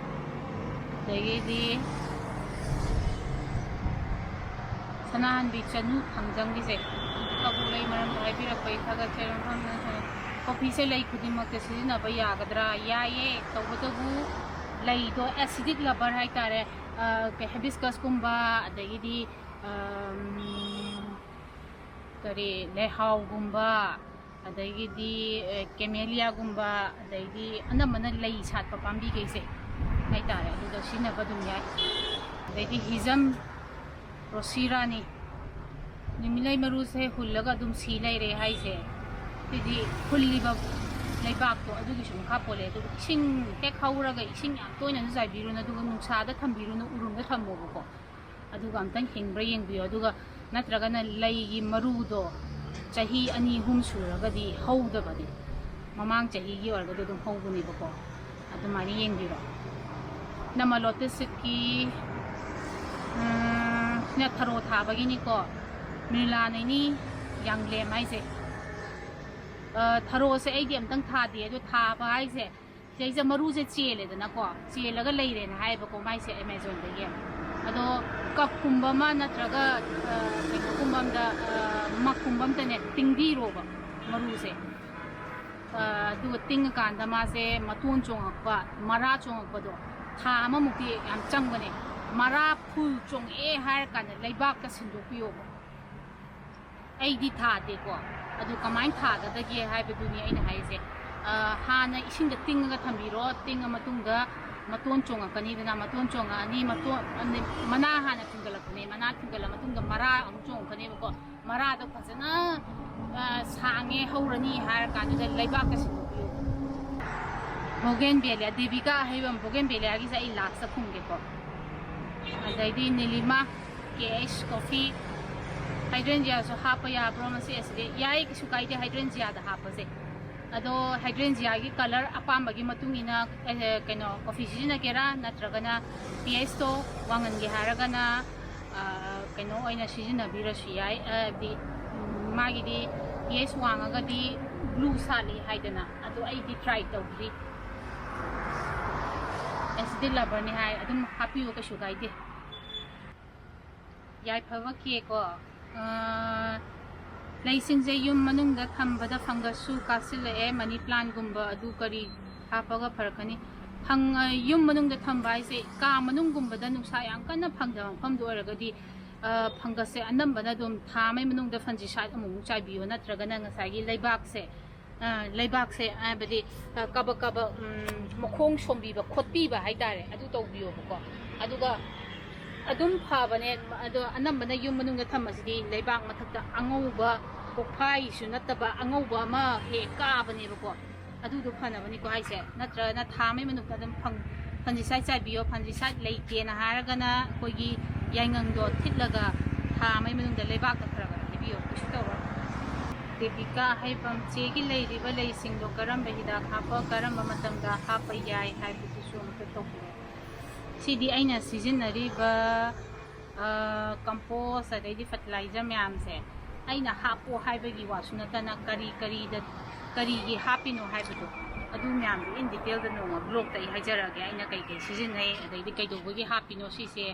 ꯑꯗꯒꯤꯗꯤ ꯁꯅꯥꯍꯟꯕꯤ ꯆꯅꯨ ꯊꯥꯡꯖꯝꯒꯤꯁꯦ, ꯀꯕꯣꯛ ꯂꯩ ꯃꯔꯝꯗ ꯍꯥꯏꯕꯤꯔꯛꯄꯒꯤ ꯊꯥꯒꯠꯆꯔꯤ꯫ ꯃꯐꯝꯗ ꯀꯣꯐꯤꯁꯦ ꯂꯩ ꯈꯨꯗꯤꯡꯃꯛꯇ ꯁꯤꯖꯤꯟꯅꯕ ꯌꯥꯒꯗ꯭ꯔꯥ? ꯌꯥꯏꯌꯦ, ꯇꯧꯕꯇꯕꯨ ꯂꯩꯗꯣ acidic lover ꯍꯥꯏꯇꯥꯔꯦ꯫ ꯑ, ꯀꯩ, hibiscus ꯀꯨꯝꯕ, ꯑꯗꯒꯤꯗꯤ, ꯑꯝ, ꯀꯔꯤ, ꯂꯩꯍꯥꯎꯒꯨꯝꯕ, ꯑꯗꯒꯤꯗꯤ, ꯑꯦ, camellia ꯒꯨꯝꯕ, ꯑꯗꯩꯗꯤ ꯑꯅꯝꯕꯅ ꯂꯩ ꯁꯥꯠꯄ ꯄꯥꯝꯕꯤꯈꯩꯁꯦ ꯍꯥꯏꯇꯥꯔꯦ, ꯑꯗꯨꯗ ꯁꯤꯖꯤꯟꯅꯕ ꯑꯗꯨꯝ ꯌꯥꯏ꯫ ꯑꯗꯩꯗꯤ ꯍꯤꯖꯝ, ꯔꯣꯁꯤ ꯔꯥꯅꯤ, ꯅꯨꯃꯤꯠꯂꯩ ꯃꯔꯨꯁꯦ ꯍꯨꯜꯂꯒ ꯑꯗꯨꯝ ꯁꯤ ꯂꯩꯔꯦ ꯍꯥꯏꯁꯦ, ꯁꯤꯗꯤ ꯍꯨꯜꯂꯤꯕ ꯂꯩꯕꯥꯛꯇꯣ ꯑꯗꯨꯒꯤꯁꯨ ꯃꯈꯥ ꯄꯣꯜꯂꯦ꯫ ꯑꯗꯨꯒ ꯏꯁꯤꯡ ꯍꯦꯛ ꯍꯧꯔꯒ ꯏꯁꯤꯡ ꯌꯥꯝ ꯇꯣꯏꯅꯁꯨ ꯆꯥꯏꯕꯤꯔꯨꯅꯨ, ꯑꯗꯨꯒ ꯅꯨꯡꯁꯥꯗ ꯊꯝꯕꯤꯔꯨꯅꯨ, ꯎꯔꯨꯝꯗ ꯊꯝꯃꯣꯕꯀꯣ꯫ ꯑꯗꯨꯒ ꯑꯝꯇꯪ ꯍꯤꯡꯕ꯭ꯔꯥ ꯌꯦꯡꯕꯤꯌꯣ꯫ ꯑꯗꯨꯒ ꯅꯠꯇ꯭ꯔꯒꯅ ꯂꯩꯒꯤ ꯃꯔꯨꯗꯣ ꯆꯍꯤ ꯑꯅꯤ ꯑꯍꯨꯝ ꯁꯨꯔꯒꯗꯤ ꯍꯧꯗꯕꯅꯦ, ꯃꯃꯥꯡ ꯆꯍꯤꯒꯤ ꯑꯣꯏꯔꯒꯗꯤ ꯑꯗꯨꯝ ꯍꯧꯕꯅꯦꯕꯀꯣ꯫ ꯑꯗꯨꯃꯥꯏꯅ ꯌꯦꯡꯕꯤꯔꯣ꯫ ꯅꯃ ꯂꯣꯇꯁ ꯁꯤꯠꯀꯤ, ꯎꯝ, ꯁꯤꯅ ꯊꯔꯣ ꯊꯥꯕꯒꯤꯅꯤꯀꯣ꯫ ꯃꯤꯔꯂꯥ ꯅꯩꯅꯤ ꯌꯥꯡꯂꯦꯝ ꯍꯥꯏꯁꯦ꯫ ꯑ, ꯊꯔꯣꯁꯦ ꯑꯩꯗꯤ ꯑꯝꯇꯪ ꯊꯥꯗꯦ, ꯑꯗꯣ ꯊꯥꯕ ꯍꯥꯏꯁꯦ ꯁꯤꯗꯩꯁꯤꯗ ꯃꯔꯨꯁꯦ ꯆꯦꯜꯂꯦꯗꯅꯀꯣ, ꯆꯦꯜꯂꯒ ꯂꯩꯔꯦꯅ ꯍꯥꯏꯌꯦꯕꯀꯣ ꯃꯥꯏꯁꯦ Amazon ꯗꯒꯤ꯫ ꯑꯗꯣ cup ꯀꯨꯝꯕ ꯑꯃ ꯅꯠꯇ꯭ꯔꯒ, ꯑ, ꯀꯩꯅꯣꯒꯨꯝꯕ ꯑꯝꯗ, ꯑ, mug ꯀꯨꯝꯕ ꯑꯝꯇꯅꯦ ꯇꯤꯡꯕꯤꯔꯣꯕ ꯃꯔꯨꯁꯦ꯫ ꯑ, ꯑꯗꯨꯒ ꯇꯤꯡꯉꯀꯥꯟꯗ ꯃꯥꯁꯦ ꯃꯇꯣꯟ ꯆꯣꯡꯉꯛꯄ, ꯃꯔꯥ ꯆꯣꯡꯉꯛꯄꯗꯣ ꯊꯥ ꯑꯃꯃꯨꯛꯇꯤ ꯌꯥꯝ ꯆꯪꯕꯅꯦ꯫ ꯃꯔꯥ full ꯆꯣꯡꯉꯛꯑꯦ ꯍꯥꯏꯔꯀꯥꯟꯗ ꯂꯩꯕꯥꯛꯇ ꯁꯤꯟꯗꯣꯛꯄꯤꯌꯣꯕ꯫ ꯑꯩꯗꯤ ꯊꯥꯗꯦꯀꯣ꯫ ꯑꯗꯨ ꯀꯃꯥꯏꯅ ꯊꯥꯒꯗꯒꯦ ꯍꯥꯏꯕꯗꯨꯅꯤ ꯑꯩꯅ ꯍꯥꯏꯁꯦ꯫ ꯍꯥꯟꯅ ꯏꯁꯤꯡꯗ ꯇꯤꯡꯉꯒ ꯊꯝꯕꯤꯔꯣ꯫ ꯇꯤꯡꯉ ꯃꯇꯨꯡꯗ ꯃꯇꯣꯟ ꯆꯣꯡꯉꯛꯀꯅꯤꯗꯅ, ꯃꯇꯣꯟ ꯆꯣꯡꯉꯛꯑꯅꯤ, ꯃꯇꯣꯟ, ꯃꯅꯥ ꯍꯥꯟꯅ ꯊꯤꯡꯒꯠꯂꯛꯄꯅꯦ꯫ ꯃꯅꯥ ꯊꯤꯡꯒꯠꯂ ꯃꯇꯨꯡꯗ ꯃꯔꯥ ꯑꯃꯨꯛ ꯆꯣꯡꯉꯛꯀꯅꯦꯕꯀꯣ꯫ ꯃꯔꯥꯗꯣ ꯐꯖꯅ ꯁꯥꯡꯉꯦ, ꯍꯧꯔꯅꯤ ꯍꯥꯏꯔ ꯀꯥꯟꯗꯨꯗ ꯂꯩꯕꯥꯛꯇ ꯁꯤꯟꯗꯣꯛꯄꯤꯌꯨ꯫ ꯕꯣꯒꯦꯟꯕꯦꯂꯤꯌꯥ, ꯗꯦꯕꯤꯀꯥ ꯑꯍꯩꯕꯝ ꯕꯣꯒꯦꯟꯕꯦꯂꯤꯌꯥꯒꯤꯁꯦ ꯑꯩ ꯂꯥꯁꯇ ꯈꯨꯝꯒꯦꯀꯣ꯫ ꯑꯗꯩꯗꯤ ꯅꯤꯂꯤꯃꯥ, ꯀꯦ ꯑꯩꯁ ꯀꯣꯐꯤ, ꯍꯥꯏꯗ꯭ꯔꯦꯟꯖꯤꯌꯥꯁꯨ ꯍꯥꯞꯄ ꯌꯥꯕ꯭ꯔꯣ? ꯃꯁꯤ ꯑꯁꯤꯗꯤ ꯌꯥꯏ, ꯀꯩꯁꯨ ꯀꯥꯏꯗꯦ ꯍꯥꯏꯗ꯭ꯔꯦꯟꯖꯤꯌꯥꯗ ꯍꯥꯞꯄꯁꯦ꯫ ꯑꯗꯣ ꯍꯥꯏꯗ꯭ꯔꯦꯟꯖꯤꯌꯥꯒꯤ ꯀꯂꯔ ꯑꯄꯥꯝꯕꯒꯤ ꯃꯇꯨꯡ ꯏꯟꯅ ꯀꯩꯅꯣ ꯀꯣꯐꯤ ꯁꯤꯖꯤꯟꯅꯒꯦꯔꯥ ꯅꯠꯇ꯭ꯔꯒꯅ ꯄꯤ ꯑꯩꯆꯇꯣ ꯋꯥꯡꯍꯟꯒꯦ ꯍꯥꯏꯔꯒꯅ ꯀꯩꯅꯣ ꯑꯣꯏꯅ ꯁꯤꯖꯤꯟꯅꯕꯤꯔꯁꯨ ꯌꯥꯏ꯫ ꯍꯥꯏꯕꯗꯤ ꯃꯥꯒꯤꯗꯤ ꯄꯤ ꯑꯩꯆ ꯋꯥꯡꯉꯒꯗꯤ ꯕ꯭ꯂꯨ ꯁꯥꯠꯂꯤ ꯍꯥꯏꯗꯅ, ꯑꯗꯣ ꯑꯩꯗꯤ ꯇ꯭ꯔꯥꯏ ꯇꯧꯗ꯭ꯔꯤ꯫ ꯑꯦꯁꯤꯗꯤ ꯂꯕꯔꯅꯤ ꯍꯥꯏ, ꯑꯗꯨꯝ ꯍꯥꯞꯄꯤꯌꯨ, ꯀꯩꯁꯨ ꯀꯥꯏꯗꯦ꯫ ꯌꯥꯏꯐꯕ ꯀꯦ ꯀꯣ꯫ ꯂꯩꯁꯤꯡꯁꯦ ꯌꯨꯝ ꯃꯅꯨꯡꯗ ꯊꯝꯕꯗ ꯐꯪꯒꯁꯁꯨ ꯀꯥꯁꯤꯜꯂꯛꯑꯦ, ꯃꯅꯤ ꯄ꯭ꯂꯥꯟꯒꯨꯝꯕ ꯑꯗꯨ ꯀꯔꯤ ꯍꯥꯞꯄꯒ ꯐꯔꯛꯀꯅꯤ? ꯌꯨꯝ ꯃꯅꯨꯡꯗ ꯊꯝꯕ ꯍꯥꯏꯁꯦ ꯀꯥ ꯃꯅꯨꯡꯒꯨꯝꯕꯗ ꯅꯨꯡꯁꯥ ꯌꯥꯝ ꯀꯟꯅ ꯐꯪꯗꯕ ꯃꯐꯝꯗ ꯑꯣꯏꯔꯒꯗꯤ ꯐꯪꯒꯁꯁꯦ ꯑꯅꯝꯕꯅ ꯑꯗꯨꯝ ꯊꯥ ꯑꯃꯒꯤ ꯃꯅꯨꯡꯗ ꯐꯟꯖꯤꯁꯥꯏꯠ ꯑꯃꯨꯛꯃꯨꯛ ꯆꯥꯏꯕꯤꯌꯣ, ꯅꯠꯇ꯭ꯔꯒꯅ ꯉꯁꯥꯏꯒꯤ ꯂꯩꯕꯥꯛꯁꯦ ꯂꯩꯕꯥꯛꯁꯦ ꯍꯥꯏꯕꯗꯤ ꯀꯕꯛ ꯀꯕꯛ ꯃꯈꯣꯡ ꯁꯣꯝꯕꯤꯕ ꯈꯣꯠꯄꯤꯕ ꯍꯥꯏꯇꯥꯔꯦ, ꯑꯗꯨ ꯇꯧꯕꯤꯌꯣꯕꯀꯣ꯫ ꯑꯗꯨꯒ ꯑꯗꯨꯝ ꯐꯕꯅꯦ꯫ ꯑꯗꯣ ꯑꯅꯝꯕꯅ ꯌꯨꯝ ꯃꯅꯨꯡꯗ ꯊꯝꯕꯁꯤꯗꯤ ꯂꯩꯕꯥꯛ ꯃꯊꯛꯇ ꯑꯉꯧꯕ ꯀꯣꯛꯐꯥꯏꯁꯨ ꯅꯠꯇꯕ ꯑꯉꯧꯕ ꯑꯃ ꯍꯦꯛ ꯀꯥꯕꯅꯦꯕꯀꯣ꯫ ꯑꯗꯨꯗꯣ ꯐꯅꯕꯅꯤꯀꯣ ꯍꯥꯏꯁꯦ꯫ ꯅꯠꯇ꯭ꯔꯒꯅ ꯊꯥ ꯑꯃꯒꯤ ꯃꯅꯨꯡꯗ ꯑꯗꯨꯝ ꯐꯪ ꯐꯟꯖꯤꯁꯥꯏꯠ ꯆꯥꯏꯕꯤꯌꯣ꯫ ꯐꯟꯖꯤꯁꯥꯏꯠ ꯂꯩꯇꯦꯅ ꯍꯥꯏꯔꯒꯅ ꯑꯩꯈꯣꯏꯒꯤ ꯌꯥꯏꯉꯪꯗꯣ ꯊꯤꯠꯂꯒ ꯊꯥ ꯑꯃꯒꯤ ꯃꯅꯨꯡꯗ ꯂꯩꯕꯥꯛꯇ ꯈꯔ ꯈꯔ ꯍꯩꯕꯤꯌꯣ, ꯀꯩꯁꯨ ꯇꯧꯔꯣꯏ꯫ ꯗꯦꯕꯤꯀꯥ ꯍꯩꯕꯝ, ꯆꯦꯒꯤ ꯂꯩꯔꯤꯕ ꯂꯩꯁꯤꯡꯗꯣ ꯀꯔꯝꯕ ꯍꯤꯗꯥꯛ ꯍꯥꯞꯄ, ꯀꯔꯝꯕ ꯃꯇꯝꯗ ꯍꯥꯞꯄ ꯌꯥꯏ ꯍꯥꯏꯕꯗꯨꯁꯨ ꯑꯃꯨꯛꯇ ꯇꯧꯕꯤꯔꯣ꯫ ꯁꯤꯗꯤ ꯑꯩꯅ ꯁꯤꯖꯤꯟꯅꯔꯤꯕ ꯀꯝꯄꯣꯁ ꯑꯗꯩꯗꯤ ꯐꯔꯇꯤꯂꯥꯏꯖꯔ ꯃꯌꯥꯝꯁꯦ ꯑꯩꯅ ꯍꯥꯞꯄꯣ ꯍꯥꯏꯕꯒꯤ ꯋꯥꯁꯨ ꯅꯠꯇꯅ ꯀꯔꯤ ꯀꯔꯤꯗ ꯀꯔꯤꯒꯤ ꯍꯥꯞꯄꯤꯅꯣ ꯍꯥꯏꯕꯗꯣ, ꯑꯗꯨ ꯃꯌꯥꯝꯗꯣ in detail ꯗ ꯅꯣꯡꯃ ꯕ꯭ꯂꯣꯛꯇ ꯑꯩ ꯍꯥꯏꯖꯔꯛꯑꯒꯦ, ꯑꯩꯅ ꯀꯩꯀꯩ ꯁꯤꯖꯤꯟꯅꯩ ꯑꯗꯩꯗꯤ ꯀꯩꯗꯧꯕꯒꯤ ꯍꯥꯞꯄꯤꯅꯣ ꯁꯤꯁꯦ꯫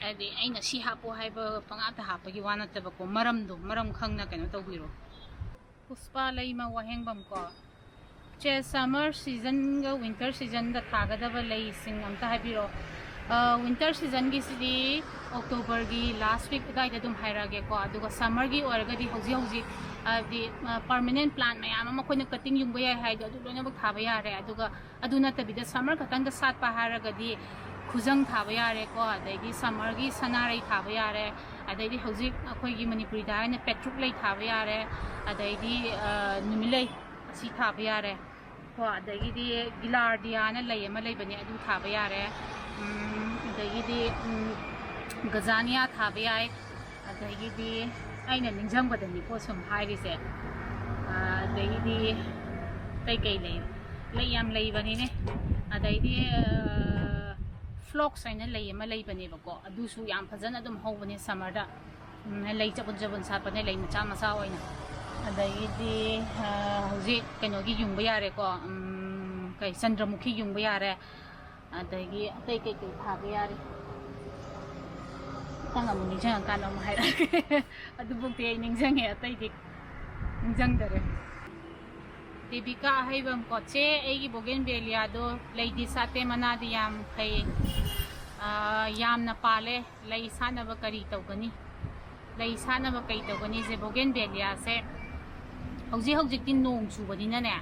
ꯍꯥꯏꯗꯤ ꯑꯩꯅ ꯁꯤ ꯍꯥꯞꯄꯣ ꯍꯥꯏꯕ ꯄꯉꯥꯛꯇ ꯍꯥꯞꯄꯒꯤ ꯋꯥ ꯅꯠꯇꯕꯀꯣ, ꯃꯔꯝꯗꯣ, ꯃꯔꯝ ꯈꯪꯅ ꯀꯩꯅꯣ ꯇꯧꯕꯤꯔꯣ꯫ ꯄꯨꯁꯄꯥ ꯂꯩꯃ ꯋꯥꯍꯦꯡꯕꯝ ꯀꯣ꯫ ꯆꯦ, ꯁꯝꯃꯔ ꯁꯤꯖꯟꯒ ꯋꯤꯟꯇꯔ ꯁꯤꯖꯟꯗ ꯊꯥꯒꯗꯕ ꯂꯩꯁꯤꯡ ꯑꯝꯇ ꯍꯥꯏꯕꯤꯔꯛꯑꯣ꯫ ꯋꯤꯟꯇꯔ ꯁꯤꯖꯟꯒꯤꯁꯤꯗꯤ ꯑꯣꯛꯇꯣꯕꯔꯒꯤ ꯂꯥꯁ ꯋꯤꯛ ꯑꯗꯨꯋꯥꯏꯗ ꯑꯗꯨꯝ ꯍꯥꯏꯔꯛꯑꯒꯦꯀꯣ꯫ ꯑꯗꯨꯒ ꯁꯝꯃꯔꯒꯤ ꯑꯣꯏꯔꯒꯗꯤ ꯍꯧꯖꯤꯛ ꯍꯧꯖꯤꯛ, ꯍꯥꯏꯕꯗꯤ, ꯄꯥꯔꯃꯅꯦꯟ ꯄ꯭ꯂꯥꯟ ꯃꯌꯥꯝ ꯑꯃ ꯑꯩꯈꯣꯏꯅ ꯀꯠꯇꯤꯡ ꯌꯨꯡꯕ ꯌꯥꯏ ꯍꯥꯏꯗꯣ ꯑꯗꯨ ꯂꯣꯏꯅꯃꯛ ꯊꯥꯕ ꯌꯥꯔꯦ꯫ ꯑꯗꯨꯒ ꯑꯗꯨ ꯅꯠꯇꯕꯤꯗ ꯁꯝꯃꯔ ꯈꯛꯇꯪꯗ ꯁꯥꯠꯄ ꯍꯥꯏꯔꯒꯗꯤ ꯈꯨꯖꯪ ꯊꯥꯕ ꯌꯥꯔꯦꯀꯣ, ꯑꯗꯩꯗꯤ ꯁꯝꯃꯔꯒꯤ ꯁꯅꯥꯔꯩ ꯊꯥꯕ ꯌꯥꯔꯦ, ꯑꯗꯩꯗꯤ ꯍꯧꯖꯤꯛ ꯑꯩꯈꯣꯏꯒꯤ ꯃꯅꯤꯄꯨꯔꯤꯗ ꯍꯥꯏꯅ ꯄꯦꯇ꯭ꯔꯨꯛ ꯂꯩ ꯊꯥꯕ ꯌꯥꯔꯦ, ꯑꯗꯩꯗꯤ ꯅꯨꯃꯤꯠꯂꯩ ꯑꯁꯤ ꯊꯥꯕ ꯌꯥꯔꯦ꯫ ꯀꯣ, ꯑꯗꯒꯤꯗꯤ ꯒꯤꯂꯥꯔꯗꯤꯌꯥꯅ ꯂꯩ ꯑꯃ ꯂꯩꯕꯅꯦ, ꯑꯗꯨ ꯊꯥꯕ ꯌꯥꯔꯦ꯫ ꯎꯝ, ꯑꯗꯒꯤꯗꯤ, ꯎꯝ, ꯒꯖꯥꯅꯤꯌꯥ ꯊꯥꯕ ꯌꯥꯏ꯫ ꯑꯗꯒꯤꯗꯤ ꯑꯩꯅ ꯅꯤꯡꯁꯤꯡꯕꯗꯅꯤꯀꯣ ꯁꯨꯝ ꯍꯥꯏꯔꯤꯁꯦ꯫ ꯑꯗꯒꯤꯗꯤ ꯀꯩꯀꯩ ꯂꯩ? ꯂꯩ ꯌꯥꯝ ꯂꯩꯕꯅꯤꯅꯦ꯫ ꯑꯗꯩꯗꯤ, ꯐ꯭ꯂꯣꯛꯁ ꯍꯥꯏꯅ ꯂꯩ ꯑꯃ ꯂꯩꯕꯅꯦꯕꯀꯣ, ꯑꯗꯨꯁꯨ ꯌꯥꯝ ꯐꯖꯅ ꯑꯗꯨꯝ ꯍꯧꯕꯅꯦ ꯁꯝꯃꯔꯗ꯫ ꯎꯝ, ꯂꯩ ꯆꯕꯨꯟ ꯆꯕꯨꯟ ꯁꯥꯠꯄꯅꯦ, ꯂꯩ ꯃꯆꯥ ꯃꯆꯥ ꯑꯣꯏꯅ꯫ ꯑꯗꯒꯤꯗꯤ, ꯑ, ꯍꯧꯖꯤꯛ ꯀꯩꯅꯣꯒꯤ ꯌꯨꯡꯕ ꯌꯥꯔꯦꯀꯣ, ꯎꯝ, ꯀꯩ, ꯆꯟꯗ꯭ꯔꯃꯨꯈꯤ ꯌꯨꯡꯕ ꯌꯥꯔꯦ꯫ ꯑꯗꯒꯤ ꯑꯇꯩ ꯀꯩꯀꯩ ꯊꯥꯕ ꯌꯥꯔꯤ? ꯃꯊꯪ ꯑꯃꯨꯛ ꯅꯤꯡꯁꯤꯡꯉꯀꯥꯟꯗ ꯑꯃꯨꯛ ꯍꯥꯏꯔꯛꯑꯒꯦ꯫ ꯑꯗꯨꯐꯥꯎꯗꯤ ꯑꯩ ꯅꯤꯡꯁꯤꯡꯉꯦ, ꯑꯇꯩꯗꯤ ꯅꯤꯡꯁꯤꯡꯗꯔꯦ꯫ ꯗꯦꯕꯤꯀꯥ ꯑꯍꯩꯕꯝ ꯀꯣ, "ꯆꯦ, ꯑꯩꯒꯤ ꯕꯣꯒꯦꯟꯕꯦꯂꯤꯌꯥꯗꯣ ꯂꯩꯗꯤ ꯁꯥꯠꯇꯦ, ꯃꯅꯥꯗꯤ ꯌꯥꯝ ꯐꯩ, ꯑ, ꯌꯥꯝꯅ ꯄꯥꯜꯂꯦ, ꯂꯩ ꯁꯥꯠꯅꯕ ꯀꯔꯤ ꯇꯧꯒꯅꯤ? ꯂꯩ ꯁꯥꯠꯅꯕ ꯀꯔꯤ ꯇꯧꯒꯅꯤꯁꯦ?" ꯕꯣꯒꯦꯟꯕꯦꯂꯤꯌꯥꯁꯦ ꯍꯧꯖꯤꯛ ꯍꯧꯖꯤꯛꯇꯤ ꯅꯣꯡ ꯆꯨꯕꯅꯤꯅꯅꯦ,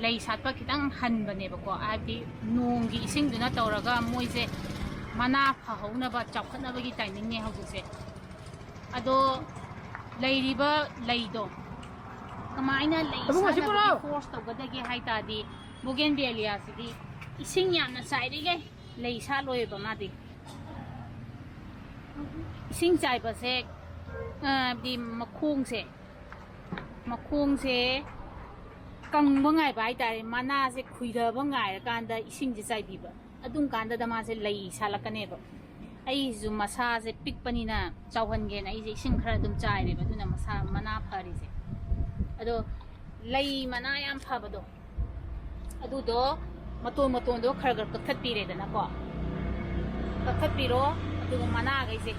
ꯂꯩ ꯁꯥꯠꯄ ꯈꯤꯇꯪ ꯍꯟꯕꯅꯦꯕꯀꯣ, ꯍꯥꯏꯕꯗꯤ ꯅꯣꯡꯒꯤ ꯏꯁꯤꯡꯗꯨꯅ ꯇꯧꯔꯒ ꯃꯣꯏꯁꯦ ꯃꯅꯥ ꯐꯍꯧꯅꯕ, ꯆꯥꯎꯈꯠꯅꯕꯒꯤ ꯇꯥꯏꯃꯤꯡꯅꯦ ꯍꯧꯖꯤꯛꯁꯦ꯫ ꯑꯗꯣ ꯂꯩꯔꯤꯕ ꯂꯩꯗꯣ ꯀꯃꯥꯏꯅ ꯂꯩ ꯑꯕꯨꯡ, ꯑꯁꯤ ꯁꯥꯠꯅꯕꯒꯤ ꯄꯨꯔꯛꯑꯣ꯫ ꯐꯣꯔꯁ ꯇꯧꯒꯗꯒꯦ ꯍꯥꯏ ꯇꯥꯔꯗꯤ, ꯕꯣꯒꯦꯟꯕꯦꯂꯤꯌꯥꯁꯤꯗꯤ ꯏꯁꯤꯡ ꯌꯥꯝꯅ ꯆꯥꯏꯔꯤꯈꯩ ꯂꯩ ꯁꯥꯠꯂꯣꯏꯕ ꯃꯥꯗꯤ꯫ ꯏꯁꯤꯡ ꯆꯥꯏꯕꯁꯦ, ꯑ, ꯍꯥꯏꯕꯗꯤ ꯃꯈꯣꯡꯁꯦ, ꯃꯈꯣꯡꯁꯦ ꯀꯪꯕ ꯉꯥꯏꯕ ꯍꯥꯏꯇꯥꯔꯦ, ꯃꯅꯥꯁꯦ ꯈꯨꯏꯊꯕ ꯉꯥꯏꯔꯀꯥꯟꯗ ꯏꯁꯤꯡꯁꯦ ꯆꯥꯏꯕꯤꯕ, ꯑꯗꯨꯝ ꯀꯥꯟꯗꯗ ꯃꯥꯁꯦ ꯂꯩ ꯁꯥꯠꯂꯛꯀꯅꯦꯕ꯫ ꯑꯩꯁꯨ ꯃꯁꯥꯁꯦ ꯄꯤꯛꯄꯅꯤꯅ ꯆꯥꯎꯍꯟꯒꯦꯅ ꯑꯩꯁꯦ ꯏꯁꯤꯡ ꯈꯔ ꯑꯗꯨꯝ ꯆꯥꯏꯔꯦꯕ, ꯑꯗꯨꯅ ꯃꯁꯥ ꯃꯅꯥ ꯐꯔꯤꯁꯦ꯫ ꯑꯗꯣ ꯂꯩ ꯃꯅꯥ ꯌꯥꯝ ꯐꯕꯗꯣ, ꯑꯗꯨꯗꯣ ꯃꯇꯣꯟ ꯃꯇꯣꯟꯗꯣ ꯈꯔ ꯈꯔ ꯀꯛꯊꯠꯄꯤꯔꯦꯗꯅꯀꯣ, ꯀꯛꯊꯠꯄꯤꯔꯣ꯫ ꯑꯗꯨꯒ ꯃꯅꯥꯈꯩꯁꯦ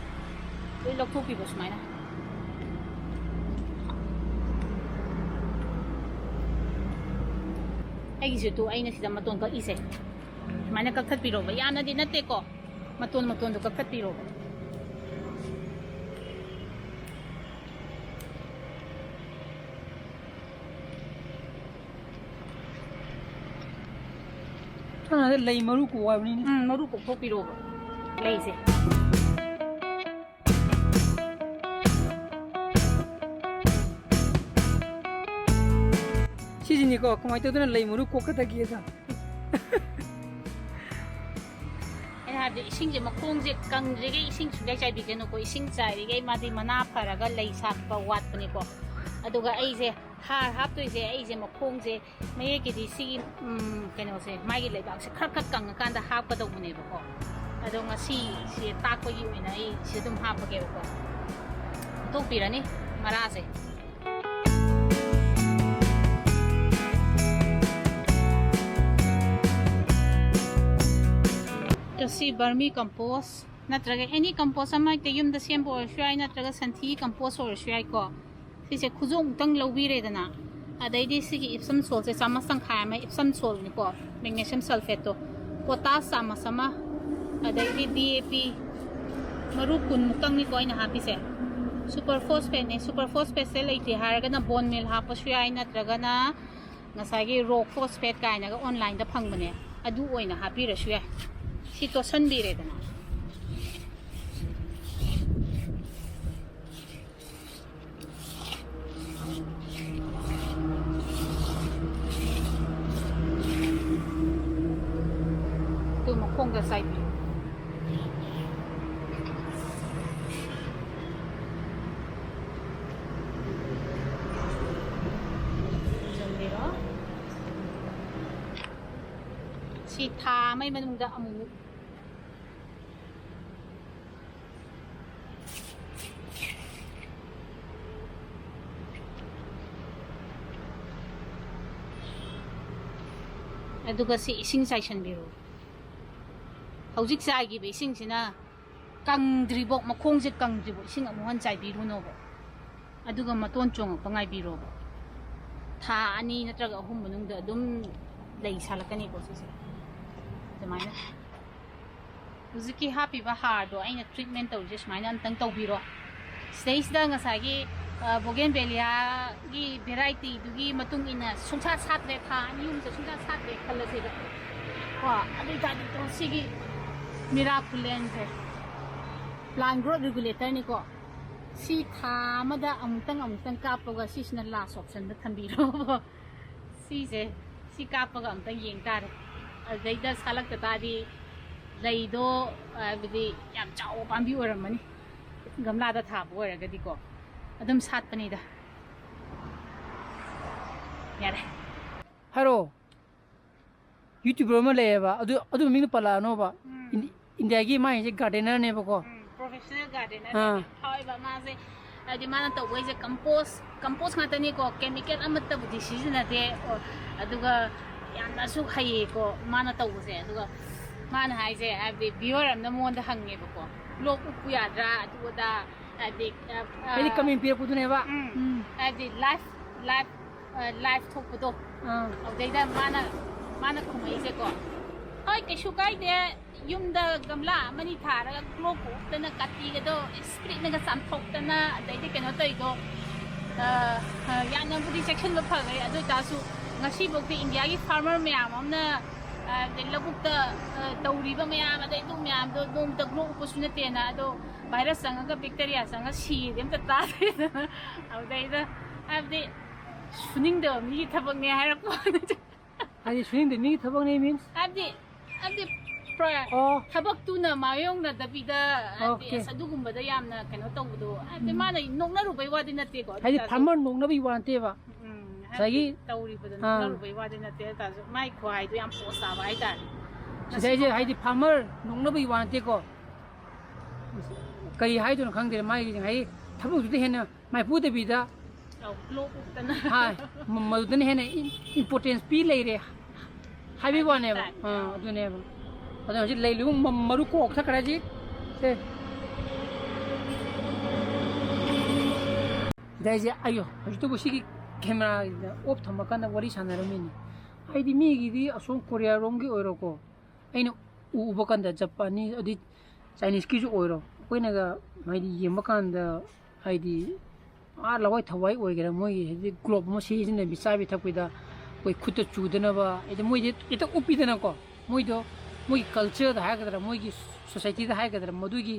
ꯂꯣꯏ ꯂꯧꯊꯣꯛꯄꯤꯕ ꯁꯨꯃꯥꯏꯅ꯫ ꯑꯩꯒꯤꯁꯨ ꯇꯨ, ꯑꯩꯅ ꯁꯤꯗ ꯃꯇꯣꯟ ꯀꯛꯏꯁꯦ꯫ ꯁꯨꯃꯥꯏꯅ ꯀꯛꯊꯠꯄꯤꯔꯣꯕ, ꯌꯥꯝꯅꯗꯤ ꯅꯠꯇꯦꯀꯣ, ꯃꯇꯣꯟ ꯃꯇꯣꯟꯗꯣ ꯀꯛꯊꯠꯄꯤꯔꯣꯕ꯫ ꯁꯣꯝ ꯅꯥꯀꯟꯗ ꯂꯩ ꯃꯔꯨ ꯀꯣꯛ ꯍꯥꯏꯕꯅꯤꯅꯦ꯫ ꯎꯝ, ꯃꯔꯨ ꯀꯣꯛꯊꯣꯛꯄꯤꯔꯣꯕ ꯂꯩꯁꯦ꯫ ꯁꯤꯁꯤꯅꯤꯀꯣ ꯀꯃꯥꯏꯅ ꯇꯧꯗꯅ ꯂꯩ ꯃꯔꯨ ꯀꯣꯛꯀꯗꯒꯦꯗ꯫ ꯑꯩꯅ ꯍꯥꯏꯕꯗꯤ ꯏꯁꯤꯡꯁꯦ, ꯃꯈꯣꯡꯁꯦ ꯀꯪꯗ꯭ꯔꯤꯈꯩ ꯏꯁꯤꯡ ꯁꯨꯡꯆꯥꯏ ꯆꯥꯏꯕꯤꯒꯅꯨꯀꯣ꯫ ꯏꯁꯤꯡ ꯆꯥꯏꯔꯤꯈꯩ ꯃꯥꯗꯤ ꯃꯅꯥ ꯐꯔꯒ ꯂꯩ ꯁꯥꯠꯄ ꯋꯥꯠꯄꯅꯤꯀꯣ꯫ ꯑꯗꯨꯒ ꯑꯩꯁꯦ ꯍꯥꯔ ꯍꯥꯞꯇꯣꯏꯁꯦ, ꯑꯩꯁꯦ ꯃꯈꯣꯡꯁꯦ, ꯃꯌꯦꯛꯀꯤꯗꯤ ꯁꯤꯒꯤ, ꯎꯝ, ꯀꯩꯅꯣꯁꯦ, ꯃꯥꯒꯤ ꯂꯩꯕꯥꯛꯁꯦ ꯈꯔ ꯈꯔ ꯀꯪꯉꯀꯥꯟꯗ ꯍꯥꯞꯀꯗꯧꯕꯅꯦꯕꯀꯣ꯫ ꯑꯗꯣ ꯉꯁꯤ ꯁꯤ ꯇꯥꯛꯄꯒꯤ ꯑꯣꯏꯅ ꯑꯩ ꯁꯤ ꯑꯗꯨꯝ ꯍꯥꯞꯄꯒꯦꯕꯀꯣ꯫ ꯐꯨꯠꯇꯣꯛꯄꯤꯔꯅꯤ ꯃꯔꯥꯁꯦ꯫ ꯁꯤ ꯕꯔꯃꯤ ꯀꯝꯄꯣꯁ ꯅꯠꯇ꯭ꯔꯒ ꯑꯦꯅꯤ ꯀꯝꯄꯣꯁ ꯑꯃ ꯍꯦꯛꯇ ꯌꯨꯝꯗ ꯁꯦꯝꯕ ꯑꯣꯏꯔꯁꯨ ꯌꯥꯏ, ꯅꯠꯇ꯭ꯔꯒ ꯁꯟꯊꯤ ꯀꯝꯄꯣꯁ ꯑꯣꯏꯔꯁꯨ ꯌꯥꯏꯀꯣ꯫ ꯁꯤꯁꯦ ꯈꯨꯖꯣꯛꯃꯨꯛꯇꯪ ꯂꯧꯕꯤꯔꯦꯗꯅ, ꯑꯗꯩꯗꯤ ꯁꯤꯒꯤ ꯏꯞꯁꯝ ꯁꯣꯜꯁꯦ ꯆꯥꯃꯁ ꯇꯪꯈꯥꯏ ꯑꯃ ꯏꯞꯁꯝ ꯁꯣꯜꯅꯤꯀꯣ, ꯃꯦꯒꯅꯦꯁꯤꯌꯝ ꯁꯜꯐꯦꯠꯇꯣ, ꯄꯣꯇꯥꯁ ꯆꯥꯃꯁ ꯑꯃ, ꯑꯗꯩꯗꯤ ꯗꯤ ꯑꯦ ꯄꯤ ꯃꯔꯨ ꯀꯨꯟꯃꯨꯛꯇꯪꯅꯤꯀꯣ ꯑꯩꯅ ꯍꯥꯞꯄꯤꯁꯦ꯫ ꯁꯨꯄꯔ ꯐꯣꯁꯐꯦꯠꯅꯦ꯫ ꯁꯨꯄꯔ ꯐꯣꯁꯐꯦꯠꯁꯦ ꯂꯩꯇꯦ ꯍꯥꯏꯔꯒꯅ ꯕꯣꯟ ꯃꯤꯜ ꯍꯥꯞꯄꯁꯨ ꯌꯥꯏ, ꯅꯠꯇ꯭ꯔꯒꯅ ꯉꯁꯥꯏꯒꯤ ꯔꯣꯛ ꯐꯣꯁꯐꯦꯠ ꯀꯥꯏꯅꯒ ꯑꯣꯟꯂꯥꯏꯟꯗ ꯐꯪꯕꯅꯦ, ꯑꯗꯨ ꯑꯣꯏꯅ ꯍꯥꯞꯄꯤꯔꯁꯨ ꯌꯥꯏ꯫ ꯁꯤ ꯇꯣꯠꯁꯟꯕꯤꯔꯦꯗꯅ꯫ ꯑꯗꯨ ꯃꯈꯣꯡꯗ ꯆꯥꯏꯕꯤꯌꯨ꯫ ꯊꯝꯖꯤꯟꯕꯤꯔꯣ꯫ ꯁꯤ ꯊꯥ ꯑꯃꯒꯤ ꯃꯅꯨꯡꯗ ꯑꯃꯨꯛ ꯑꯗꯨꯒ ꯁꯤ ꯏꯁꯤꯡ ꯆꯥꯏꯁꯤꯟꯕꯤꯔꯣ꯫ ꯍꯧꯖꯤꯛ ꯆꯥꯏꯈꯤꯕ ꯏꯁꯤꯡꯁꯤꯅ ꯀꯪꯗ꯭ꯔꯤꯕꯣꯛ, ꯃꯈꯣꯡꯁꯦ ꯀꯪꯗ꯭ꯔꯤꯕꯣꯛ ꯏꯁꯤꯡ ꯑꯃꯨꯛ ꯍꯟꯅ ꯆꯥꯏꯕꯤꯔꯨꯅꯣꯕ꯫ ꯑꯗꯨꯒ ꯃꯇꯣꯟ ꯆꯣꯡꯉꯛꯄ ꯉꯥꯏꯕꯤꯔꯣꯕ꯫ ꯊꯥ ꯑꯅꯤ ꯅꯠꯇ꯭ꯔꯒ ꯑꯍꯨꯝ ꯃꯅꯨꯡꯗ ꯑꯗꯨꯝ ꯂꯩ ꯁꯥꯠꯂꯛꯀꯅꯤꯀꯣ ꯁꯤꯁꯦ꯫ ꯑꯗꯨꯃꯥꯏꯅ ꯍꯧꯖꯤꯛꯀꯤ ꯍꯥꯞꯄꯤꯕ ꯍꯥꯔꯗꯣ ꯑꯩꯅ ꯇ꯭ꯔꯤꯠꯃꯦꯟ ꯇꯧꯔꯤꯁꯦ ꯁꯨꯃꯥꯏꯅ ꯑꯝꯇꯪ ꯇꯧꯕꯤꯔꯣ꯫ ꯁꯤꯗꯩꯁꯤꯗ ꯉꯁꯥꯏꯒꯤ ꯕꯣꯒꯦꯟꯕꯦꯂꯤꯌꯥꯒꯤ ꯚꯦꯔꯥꯏꯇꯤꯗꯨꯒꯤ ꯃꯇꯨꯡ ꯏꯟꯅ ꯁꯨꯡꯁꯥ ꯁꯥꯠꯇ꯭ꯔꯦ, ꯊꯥ ꯑꯅꯤ ꯑꯍꯨꯝꯁꯦ ꯁꯨꯡꯁꯥ ꯁꯥꯠꯇ꯭ꯔꯦ ꯈꯜꯂꯁꯦꯕ꯫ ꯀꯣ ꯑꯗꯨ ꯑꯣꯏꯇꯥꯔꯗꯤ ꯁꯤꯒꯤ ꯃꯤꯔꯥꯀꯨꯂꯦꯟꯁꯦ ꯄ꯭ꯂꯥꯟ ꯒ꯭ꯔꯣꯠ ꯔꯤꯒꯨꯂꯦꯇꯔꯅꯤꯀꯣ꯫ ꯁꯤ ꯊꯥ ꯑꯃꯗ ꯑꯃꯨꯛꯇꯪ ꯑꯃꯨꯛꯇꯪ ꯀꯥꯞꯄꯒ ꯁꯤꯁꯤꯅ ꯂꯥꯁ ꯑꯣꯞꯁꯟꯗ ꯊꯝꯕꯤꯔꯣ꯫ ꯁꯤꯁꯦ ꯁꯤ ꯀꯥꯞꯄꯒ ꯑꯝꯇꯪ ꯌꯦꯡ ꯇꯥꯔꯦ꯫ ꯑꯗꯨꯗꯩꯗ ꯁꯥꯠꯂꯛꯇ ꯇꯥꯔꯗꯤ ꯂꯩꯗꯣ, ꯍꯥꯏꯕꯗꯤ, ꯌꯥꯝ ꯆꯥꯎꯕ ꯄꯥꯝꯕꯤ ꯑꯣꯏꯔꯝꯃꯅꯤ꯫ ꯒꯝꯂꯥꯗ ꯊꯥꯕ ꯑꯣꯏꯔꯒꯗꯤꯀꯣ ꯑꯗꯨꯝ ꯁꯥꯠꯄꯅꯤꯗ꯫ ꯌꯥꯔꯦ꯫ ꯍꯥꯏꯔꯣ꯫ ꯌꯨꯇ꯭ꯌꯨꯕꯔ ꯑꯃ ꯂꯩꯌꯦꯕ, ꯑꯗꯨ ꯑꯗꯨ ꯃꯃꯤꯡꯗꯣ ꯄꯜꯂꯛꯑꯅꯣꯕ꯫ ꯎꯝ꯫ ꯏꯟ-, ꯏꯟꯗꯤꯌꯥꯒꯤ ꯃꯥꯏꯁꯦ ꯒꯥꯔꯗꯦꯅꯔꯅꯦꯕꯀꯣ꯫ ꯎꯝ, ꯄ꯭ꯔꯣꯐꯦꯁꯅꯦꯜ ꯒꯥꯔꯗꯦꯅꯔ ꯑꯥ꯫ ꯐꯥꯎꯋꯦꯕ ꯃꯥꯁꯦ꯫ ꯍꯥꯏꯗꯤ ꯃꯥꯅ ꯇꯧꯕꯩꯁꯦ ꯀꯝꯄꯣꯁ, ꯀꯝꯄꯣꯁ ꯉꯥꯛꯇꯅꯤꯀꯣ, ꯀꯦꯃꯤꯀꯦꯜ ꯑꯃꯠꯇꯕꯨꯗꯤ ꯁꯤꯖꯤꯟꯅꯗꯦ꯫ ꯑꯣ, ꯑꯗꯨꯒ ꯌꯥꯝꯅꯁꯨ ꯍꯩꯌꯦꯀꯣ ꯃꯥꯅ ꯇꯧꯕꯁꯦ꯫ ꯑꯗꯨꯒ ꯃꯥꯅ ꯍꯥꯏꯁꯦ, ꯍꯥꯏꯕꯗꯤ ꯚꯤꯌꯨꯋꯔ ꯑꯃꯅ ꯃꯉꯣꯟꯗ ꯍꯪꯉꯦꯕꯀꯣ, ꯕ꯭ꯂꯣꯛ ꯎꯞꯄꯨ ꯌꯥꯗ꯭ꯔꯥ, ꯑꯗꯨ ꯑꯗꯥ, ꯍꯥꯏꯕꯗꯤ, ꯑ, ꯑ, ꯍꯥꯏꯗꯤ ꯀꯃꯦꯟ ꯄꯤꯔꯛꯄꯗꯨꯅꯦꯕ꯫ ꯎꯝ꯫ ꯎꯝ꯫ ꯍꯥꯏꯕꯗꯤ ꯂꯥꯏꯐ, ꯂꯥꯏꯐ, ꯑ, ꯂꯥꯏꯐ ꯊꯣꯛꯄꯗꯣ꯫ ꯑꯥ꯫ ꯑꯗꯨꯗꯩꯗ ꯃꯥꯅ, ꯃꯥꯅ ꯈꯨꯝꯃꯛꯏꯁꯦꯀꯣ, "ꯍꯣꯏ, ꯀꯩꯁꯨ ꯀꯥꯏꯗꯦ, ꯌꯨꯝꯗ ꯒꯝꯂꯥ ꯑꯃꯅꯤ ꯊꯥꯔꯒ ꯕ꯭ꯂꯣꯛ ꯎꯞꯇꯅ ꯀꯥꯇꯤꯒꯗꯣ ꯏꯁꯄ꯭ꯔꯤꯠꯅꯒ ꯆꯥꯝꯊꯣꯛꯇꯅ, ꯑꯗꯩꯗꯤ ꯀꯩꯅꯣ ꯇꯧꯔꯤꯗꯣ, ꯑ, ꯑ, ꯌꯥꯝꯅꯕꯨꯗꯤ ꯆꯦꯛꯁꯤꯟꯕ ꯐꯈ꯭ꯔꯦ꯫ ꯑꯗꯨ ꯑꯣꯏꯇꯥꯔꯁꯨ ꯉꯁꯤꯐꯥꯎꯗꯤ ꯏꯟꯗꯤꯌꯥꯒꯤ ꯐꯥꯔꯃꯔ ꯃꯌꯥꯝ ꯑꯃꯅ, ꯑ, ꯑꯗꯩ ꯂꯧꯕꯨꯛꯇ, ꯑ, ꯇꯧꯔꯤꯕ ꯃꯌꯥꯝ, ꯑꯗꯩ ꯑꯗꯨ ꯃꯌꯥꯝꯗꯣ ꯅꯣꯡꯃꯇ ꯕ꯭ꯂꯣꯛ ꯎꯞꯄꯁꯨ ꯅꯠꯇꯦꯅ, ꯑꯗꯣ ꯚꯥꯏꯔꯁ ꯆꯪꯉꯒ ꯕꯦꯛꯇꯦꯔꯤꯌꯥ ꯆꯪꯉꯒ ꯁꯤꯔꯗꯤ ꯑꯝꯇ ꯇꯥꯗꯦꯗꯅ꯫ ꯑꯗꯨꯗꯩꯗ ꯍꯥꯏꯕꯗꯤ ꯁꯨꯅꯤꯡꯗꯕ ꯃꯤꯒꯤ ꯊꯕꯛꯅꯦ ꯍꯥꯏꯔꯛꯄ ꯋꯥꯅꯤ꯫ ꯍꯥꯏꯗꯤ ꯁꯨꯅꯤꯡꯗꯕ ꯃꯤꯒꯤ ꯊꯕꯛꯅꯦ means? ꯍꯥꯏꯕꯗꯤ, ꯍꯥꯏꯕꯗꯤ ꯄ꯭ꯔ-, ꯑꯣ꯫ ꯊꯕꯛꯇꯨꯅ ꯃꯥꯌꯣꯛꯅꯗꯕꯤꯗ, ꯍꯥꯏꯕꯗꯤ ꯑꯣꯀꯦ꯫ ꯑꯁ, ꯑꯗꯨꯒꯨꯝꯕꯗ ꯌꯥꯝꯅ ꯀꯩꯅꯣ ꯇꯧꯕꯗꯣ, ꯍꯥꯏꯕꯗꯤ ꯎꯝ꯫ ꯃꯥꯅ ꯅꯣꯛꯅꯔꯨꯕꯩ ꯋꯥꯗꯤ ꯅꯠꯇꯦꯀꯣ, ꯑꯗꯨ ꯍꯥꯏꯗꯤ ꯑꯣꯏꯇꯥꯔꯁꯨ ꯐꯥꯔꯃꯔ ꯅꯣꯛꯅꯕꯒꯤ ꯋꯥ ꯅꯠꯇꯦꯕ꯫ ꯎꯝ, ꯍꯥꯏꯕꯗꯤ ꯉꯁꯥꯏꯒꯤ ꯇꯧꯔꯤꯕꯗꯣ ꯑꯥ꯫ ꯅꯣꯛꯅꯔꯨꯕꯩ ꯋꯥꯗꯤ ꯅꯠꯇꯦ, ꯑꯗꯨ ꯑꯣꯏꯇꯥꯔꯁꯨ ꯃꯥꯏ ꯈꯨꯍꯥꯏꯗꯣ ꯌꯥꯝ ꯄꯣꯁ ꯇꯥꯕ ꯍꯥꯏꯇꯥꯔꯦ꯫ ꯉꯁꯥꯏꯁꯦ ꯍꯥꯏꯗꯤ ꯐꯥꯔꯃꯔ ꯅꯣꯛꯅꯕꯒꯤ ꯋꯥ ꯅꯠꯇꯦꯀꯣ꯫ ꯀꯔꯤ ꯍꯥꯏꯗꯣꯏꯅꯣ ꯈꯪꯗꯦ, ꯃꯥꯒꯤ ꯉꯁꯥꯏꯒꯤ ꯊꯕꯛꯇꯨꯗ ꯍꯦꯟꯅ ꯃꯥꯏꯄꯨꯗꯕꯤꯗ ꯑꯧ, ꯕ꯭ꯂꯣꯛ ꯎꯞꯇꯅ꯫ ꯍꯥ, ꯃ-, ꯃꯗꯨꯗꯅ ꯍꯦꯟꯅ ꯏꯝ-, ꯏꯝꯄꯣꯔꯇꯦꯟꯁ ꯄꯤ ꯂꯩꯔꯦ ꯍꯥꯏꯕꯒꯤ ꯋꯥꯅꯦꯕ꯫ ꯇꯥꯏꯞꯇ꯫ ꯑꯥ, ꯑꯗꯨꯅꯦꯕ꯫ ꯑꯗꯣ ꯍꯧꯖꯤꯛ ꯂꯩ ꯂꯨ-, ꯃ-, ꯃꯔꯨ ꯀꯣꯛꯊꯈ꯭ꯔꯦ ꯍꯧꯖꯤꯛ꯫ ꯁꯦ꯫ ꯑꯗ ꯑꯩꯁꯦ, ꯑꯌꯣ, ꯍꯧꯖꯤꯛꯇꯕꯨ ꯁꯤꯒꯤ ꯀꯦꯃꯦꯔꯥ ꯑꯣꯐ ꯊꯝꯃꯀꯥꯟꯗ ꯋꯥꯔꯤ ꯁꯥꯟꯅꯔꯝꯃꯤꯅꯤ꯫ ꯍꯥꯏꯗꯤ ꯃꯤꯒꯤꯗꯤ ꯑꯁꯣꯝ ꯀꯣꯔꯤꯌꯥ ꯔꯣꯝꯒꯤ ꯑꯣꯏꯔꯣꯀꯣ, ꯑꯩꯅ ꯎꯕ ꯀꯥꯟꯗ ꯖꯄꯥꯅꯤ ꯑꯗꯩ ꯆꯥꯏꯅꯤꯁꯀꯤꯁꯨ ꯑꯣꯏꯔꯣ, ꯑꯩꯈꯣꯏꯅꯒ ꯍꯥꯏꯗꯤ ꯌꯦꯡꯕ ꯀꯥꯟꯗ ꯍꯥꯏꯗꯤ ꯑꯥ ꯂꯋꯥꯏ ꯊꯋꯥꯏ ꯑꯣꯏꯒꯦꯔꯥ, ꯃꯣꯏꯒꯤ ꯍꯥꯏꯗꯤ ꯒ꯭ꯂꯣꯞ ꯑꯃ ꯁꯤꯖꯤꯟꯅꯕꯤ ꯆꯥꯕꯤ ꯊꯛꯄꯤꯗ ꯑꯩꯈꯣꯏ ꯈꯨꯠꯇ ꯆꯨꯗꯅꯕ ꯍꯥꯏꯗꯤ ꯃꯣꯏꯗꯤ ꯍꯦꯛꯇ ꯎꯞꯄꯤꯗꯅꯀꯣ꯫ ꯃꯣꯏꯗꯣ ꯃꯣꯏꯒꯤ ꯀꯜꯆꯔꯗ ꯍꯥꯏꯒꯗ꯭ꯔꯥ, ꯃꯣꯏꯒꯤ ꯁꯣꯁꯥꯏꯇꯤꯗ ꯍꯥꯏꯒꯗ꯭ꯔꯥ, ꯃꯗꯨꯒꯤ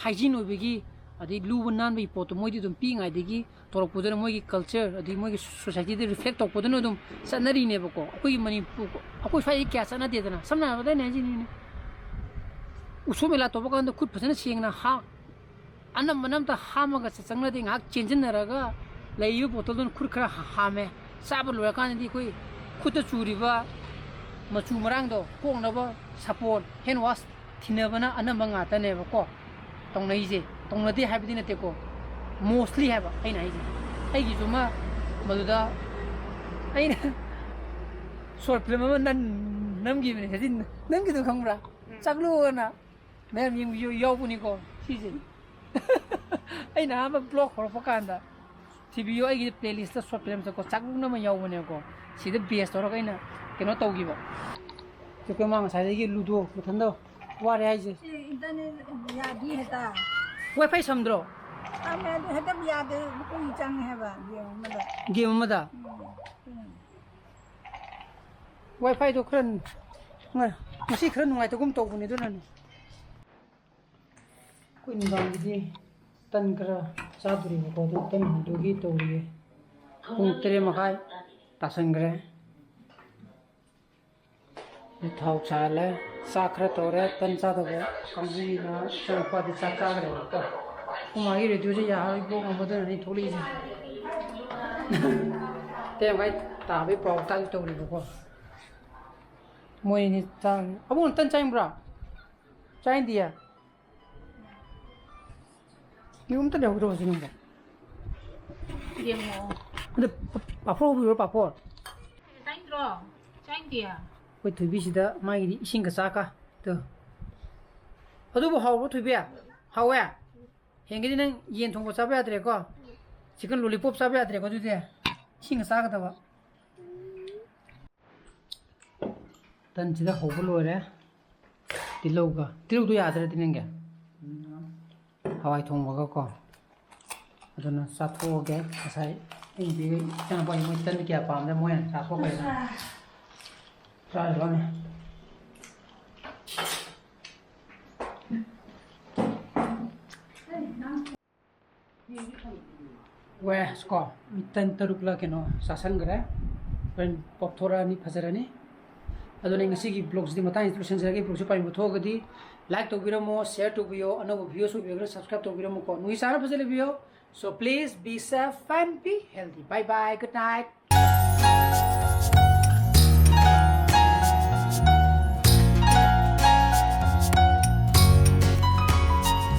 ꯍꯥꯏꯖꯤꯟ ꯑꯣꯏꯕꯒꯤ ꯑꯗꯩ ꯂꯨꯕ ꯅꯥꯟꯕꯒꯤ ꯄꯣꯠꯇꯣ ꯃꯣꯏꯗꯤ ꯑꯗꯨꯝ ꯄꯤꯛꯏꯉꯩꯗꯒꯤ ꯇꯧꯔꯛꯄꯗꯨꯅ ꯃꯣꯏꯒꯤ ꯀꯜꯆꯔ ꯑꯗꯩ ꯃꯣꯏꯒꯤ ꯁꯣꯁꯥꯏꯇꯤꯗ ꯔꯤꯐ꯭ꯂꯦꯛ ꯇꯧꯔꯛꯄꯗꯨꯅ ꯑꯗꯨꯝ ꯆꯠꯅꯔꯤꯅꯦꯕꯀꯣ꯫ ꯑꯩꯈꯣꯏꯒꯤ ꯃꯅꯤꯄꯨꯔ, ꯑꯩꯈꯣꯏ ꯁ꯭ꯋꯥꯏꯗ ꯀꯌꯥ ꯆꯠꯅꯗꯦꯗꯅ꯫ ꯁꯝꯅ ꯍꯥꯏꯔꯕꯗ ꯑꯩꯅ ꯍꯥꯏꯖꯅꯤꯡꯉꯤꯅꯦ, ꯎꯁꯣꯞ ꯃꯦꯂꯥ ꯇꯧꯕ ꯀꯥꯟꯗ ꯈꯨꯠ ꯐꯖꯅ ꯁꯦꯡꯅ ꯍꯥ-, ꯑꯅꯝꯕꯅ ꯑꯝꯇ ꯍꯥꯝꯃꯒ ꯆ-, ꯆꯪꯅꯗꯦ꯫ ꯉꯥꯏꯍꯥꯛ ꯆꯦꯟꯁꯤꯟꯅꯔꯒ ꯂꯩꯔꯤꯕ ꯕꯣꯇꯜꯗꯨꯅ ꯈꯨꯠ ꯈꯔ ꯍꯥ-, ꯍꯥꯝꯃꯦ꯫ ꯆꯥꯕ ꯂꯣꯏꯔꯀꯥꯟꯗꯗꯤ ꯑꯩꯈꯣꯏ ꯈꯨꯠꯇ ꯆꯨꯔꯤꯕ ꯃꯆꯨ ꯃꯔꯥꯡꯗꯣ ꯀꯣꯛꯅꯕ ꯁꯥꯄꯣꯟ, ꯍꯦꯟ ꯋꯥꯁ ꯊꯤꯅꯕꯅ ꯑꯅꯝꯕ ꯉꯥꯛꯇꯅꯦꯕꯀꯣ ꯇꯧꯅꯩꯁꯦ꯫ ꯇꯧꯅꯗꯦ ꯍꯥꯏꯕꯗꯤ ꯅꯠꯇꯦꯀꯣ, ꯃꯣꯁꯂꯤ ꯍꯥꯏꯕ ꯑꯩꯅ ꯍꯥꯏꯁꯦ꯫ ꯑꯩꯒꯤꯁꯨ ꯑꯃ ꯃꯗꯨꯗ ꯑꯩꯅ ꯁꯣꯔꯠ ꯐꯤꯂꯝ ꯑꯃ ꯅꯟ-, ꯅꯝꯈꯤꯕꯅꯦ꯫ ꯍꯧꯖꯤꯛ ꯅꯪꯒꯤꯗꯣ ꯈꯪꯕ꯭ꯔꯥ? ꯎꯝ꯫ ꯆꯥꯛꯂꯨ ꯑꯅ ꯃꯌꯥꯝ ꯌꯦꯡꯕꯤꯌꯨ ꯌꯥꯎꯕꯅꯤꯀꯣ ꯁꯤꯁꯦ꯫ ꯑꯩꯅ ꯑꯍꯥꯟꯕ ꯕ꯭ꯂꯣꯛ ꯍꯧꯔꯛꯄ ꯀꯥꯟꯗ ꯊꯤꯕꯤꯌꯨ, ꯑꯩꯒꯤ ꯄ꯭ꯂꯦꯂꯤꯁꯇ ꯁꯣꯔꯠ ꯐꯤꯂꯝꯁꯦꯀꯣ ꯆꯥꯛꯂꯨꯛꯅ ꯑꯃ ꯌꯥꯎꯕꯅꯦꯕꯀꯣ꯫ ꯁꯤꯗ ꯕꯦꯁ ꯇꯧꯔꯒ ꯑꯩꯅ ꯀꯩꯅꯣ ꯇꯧꯈꯤꯕ꯫ ꯆꯨꯀꯦ ꯃꯥ ꯉꯁꯥꯏꯗꯒꯤ ꯂꯨꯗꯣ ꯃꯊꯟꯇ ꯋꯥꯔꯦ ꯍꯥꯏꯁꯦ꯫ ꯁꯤ ꯏꯟꯇꯔꯅꯦꯠ ꯌꯥꯗꯤ ꯍꯦꯛꯇ꯫ ꯋꯥꯏ ꯐꯥꯏ ꯁꯝꯗ꯭ꯔꯣ? ꯁꯝꯃꯦ ꯑꯗꯨ ꯍꯦꯛꯇ ꯌꯥꯗꯦ꯫ ꯀꯨꯏ ꯆꯪꯉꯦ ꯍꯥꯏꯕ ꯒꯦꯝ ꯑꯃꯗ꯫ ꯒꯦꯝ ꯑꯃꯗ? ꯎꯝ, ꯎꯝ꯫ ꯋꯥꯏ ꯐꯥꯏꯗꯣ ꯈꯔ ꯉ-, ꯉꯁꯤ ꯈꯔ ꯅꯨꯡꯉꯥꯏꯇꯒꯨꯝ ꯇꯧꯕꯅꯦ ꯑꯗꯨꯅꯅꯦ꯫ ꯑꯩꯈꯣꯏ ꯅꯨꯡꯗꯥꯡꯒꯤꯗꯤ ꯇꯟ ꯈꯔ ꯆꯥꯗꯣꯔꯤꯕꯀꯣ, ꯑꯗꯨ ꯇꯟ ꯍꯧꯗꯣꯛꯀꯦ ꯇꯧꯔꯤꯌꯦ꯫ ꯄꯨꯡ ꯇꯔꯦꯠ ꯃꯈꯥꯏ ꯇꯥꯁꯟꯈ꯭ꯔꯦ꯫ ꯊꯥꯎ ꯁꯥꯍꯜꯂꯦ, ꯆꯥꯛ ꯈꯔ ꯇꯧꯔꯦ, ꯇꯟ ꯆꯥꯗꯕ ꯀꯥꯡꯕꯨꯒꯤꯅ ꯏꯆꯥꯅꯨꯄꯥꯗꯤ ꯆꯥꯛ ꯆꯥꯈ꯭ꯔꯦꯕꯀꯣ꯫ ꯑꯩꯈꯣꯏ ꯃꯥꯒꯤ ꯔꯦꯗꯤꯑꯣꯁꯦ ꯌꯥꯔꯣꯏ, ꯕ꯭ꯂꯣꯛ ꯅꯝꯕꯗꯨꯅꯅꯦ ꯊꯣꯛꯂꯛꯏꯁꯦ꯫ ꯇꯔꯦꯠ ꯃꯈꯥꯏ ꯇꯥꯕꯒꯤ ꯄꯥꯎ ꯇꯥꯒꯦ ꯇꯧꯔꯤꯕꯀꯣ꯫ ꯃꯣꯏ ꯑꯅꯤ ꯆꯥ-, ꯑꯕꯨꯡꯉꯣ, ꯇꯟ ꯆꯥꯅꯤꯡꯕ꯭ꯔꯣ? ꯆꯥꯅꯤꯡꯗꯤꯌꯦ? ꯌꯦꯔꯨꯝ ꯑꯝꯇ ꯂꯩꯍꯧꯗ꯭ꯔꯣ ꯍꯧꯖꯤꯛ ꯅꯪꯕꯣ? ꯌꯦꯡꯉꯣ꯫ ꯑꯗ ꯄ-, ꯄꯥꯐꯣꯔ ꯍꯧꯕꯤꯔꯣ, ꯄꯥꯐꯣꯔ꯫ ꯆꯥꯅꯤꯡꯗ꯭ꯔꯣ? ꯆꯥꯅꯤꯡꯗꯤꯌꯦ? ꯑꯩꯈꯣꯏ ꯊꯣꯏꯕꯤꯁꯤꯗ ꯃꯥꯒꯤꯗꯤ ꯏꯁꯤꯡꯒ ꯆꯥꯛꯀ꯫ ꯇꯨ꯫ ꯑꯗꯨꯕꯨ ꯍꯥꯎꯕ꯭ꯔꯣ, ꯊꯣꯏꯕꯤ? ꯍꯥꯎꯋꯦ? ꯍꯌꯦꯡꯒꯩꯗꯤ ꯅꯪ ꯌꯦꯟ ꯊꯣꯡꯕ ꯆꯥꯕ ꯌꯥꯗ꯭ꯔꯦꯀꯣ? ꯆꯤꯛꯀꯟ ꯂꯣꯂꯤꯄꯣꯞ ꯆꯥꯕ ꯌꯥꯗ꯭ꯔꯦꯀꯣ ꯑꯗꯨꯗꯤ? ꯏꯁꯤꯡꯒ ꯆꯥꯒꯗꯕ꯫ ꯇꯟꯁꯤꯗ ꯍꯧꯕ ꯂꯣꯏꯔꯦ꯫ ꯇꯤꯜꯍꯧꯒ, ꯇꯤꯜꯍꯧꯗꯣ ꯌꯥꯗ꯭ꯔꯗꯤ ꯅꯪꯒꯤ? ꯍꯋꯥꯏ ꯊꯣꯡꯕꯒꯀꯣ꯫ ꯑꯗꯨꯅ ꯆꯥꯊꯣꯛꯑꯒꯦ꯫ ꯉꯁꯥꯏ ꯏꯟꯗꯤ ꯏꯆꯥꯅꯨꯄꯥꯒꯤ ꯃꯣꯏ ꯇꯟꯗꯤ ꯀꯌꯥ ꯄꯥꯝꯗꯦ, ꯃꯣꯏꯅ ꯆꯥꯊꯣꯛꯈ꯭ꯔꯦ꯫ ꯆꯥꯔꯨꯔꯣꯅꯦ꯫ ꯋꯦꯁ ꯀꯣ, ꯇꯟ ꯇꯔꯨꯛꯂ ꯀꯩꯅꯣ ꯆꯥꯁꯟꯈ꯭ꯔꯦ꯫ ꯍꯣꯔꯦꯟ ꯄꯣꯞꯊꯣꯔꯛꯑꯅꯤ, ꯐꯖꯔꯅꯤ꯫ ꯑꯗꯨꯅ ꯑꯩ ꯉꯁꯤꯒꯤ vlogꯁꯤꯗꯤ ꯃꯇꯥꯡꯁꯤꯗ ꯂꯣꯏꯁꯤꯟꯖꯔꯒꯦ꯫ Vlogꯁꯤ ꯄꯥꯝꯕꯤꯕ ꯊꯣꯛꯑꯒꯗꯤ like ꯇꯧꯕꯤꯔꯝꯃꯣ, share ꯇꯧꯕꯤꯌꯣ, ꯑꯅꯧꯕ viewers ꯑꯣꯏꯕꯤꯔꯒꯅ subscribe ꯇꯧꯕꯤꯔꯝꯃꯨꯀꯣ꯫ ꯅꯨꯡꯁꯤ ꯆꯥꯟꯅ ꯐꯖꯅ ꯂꯩꯕꯤꯌꯣ꯫ So please be safe and be healthy. Bye bye, good night.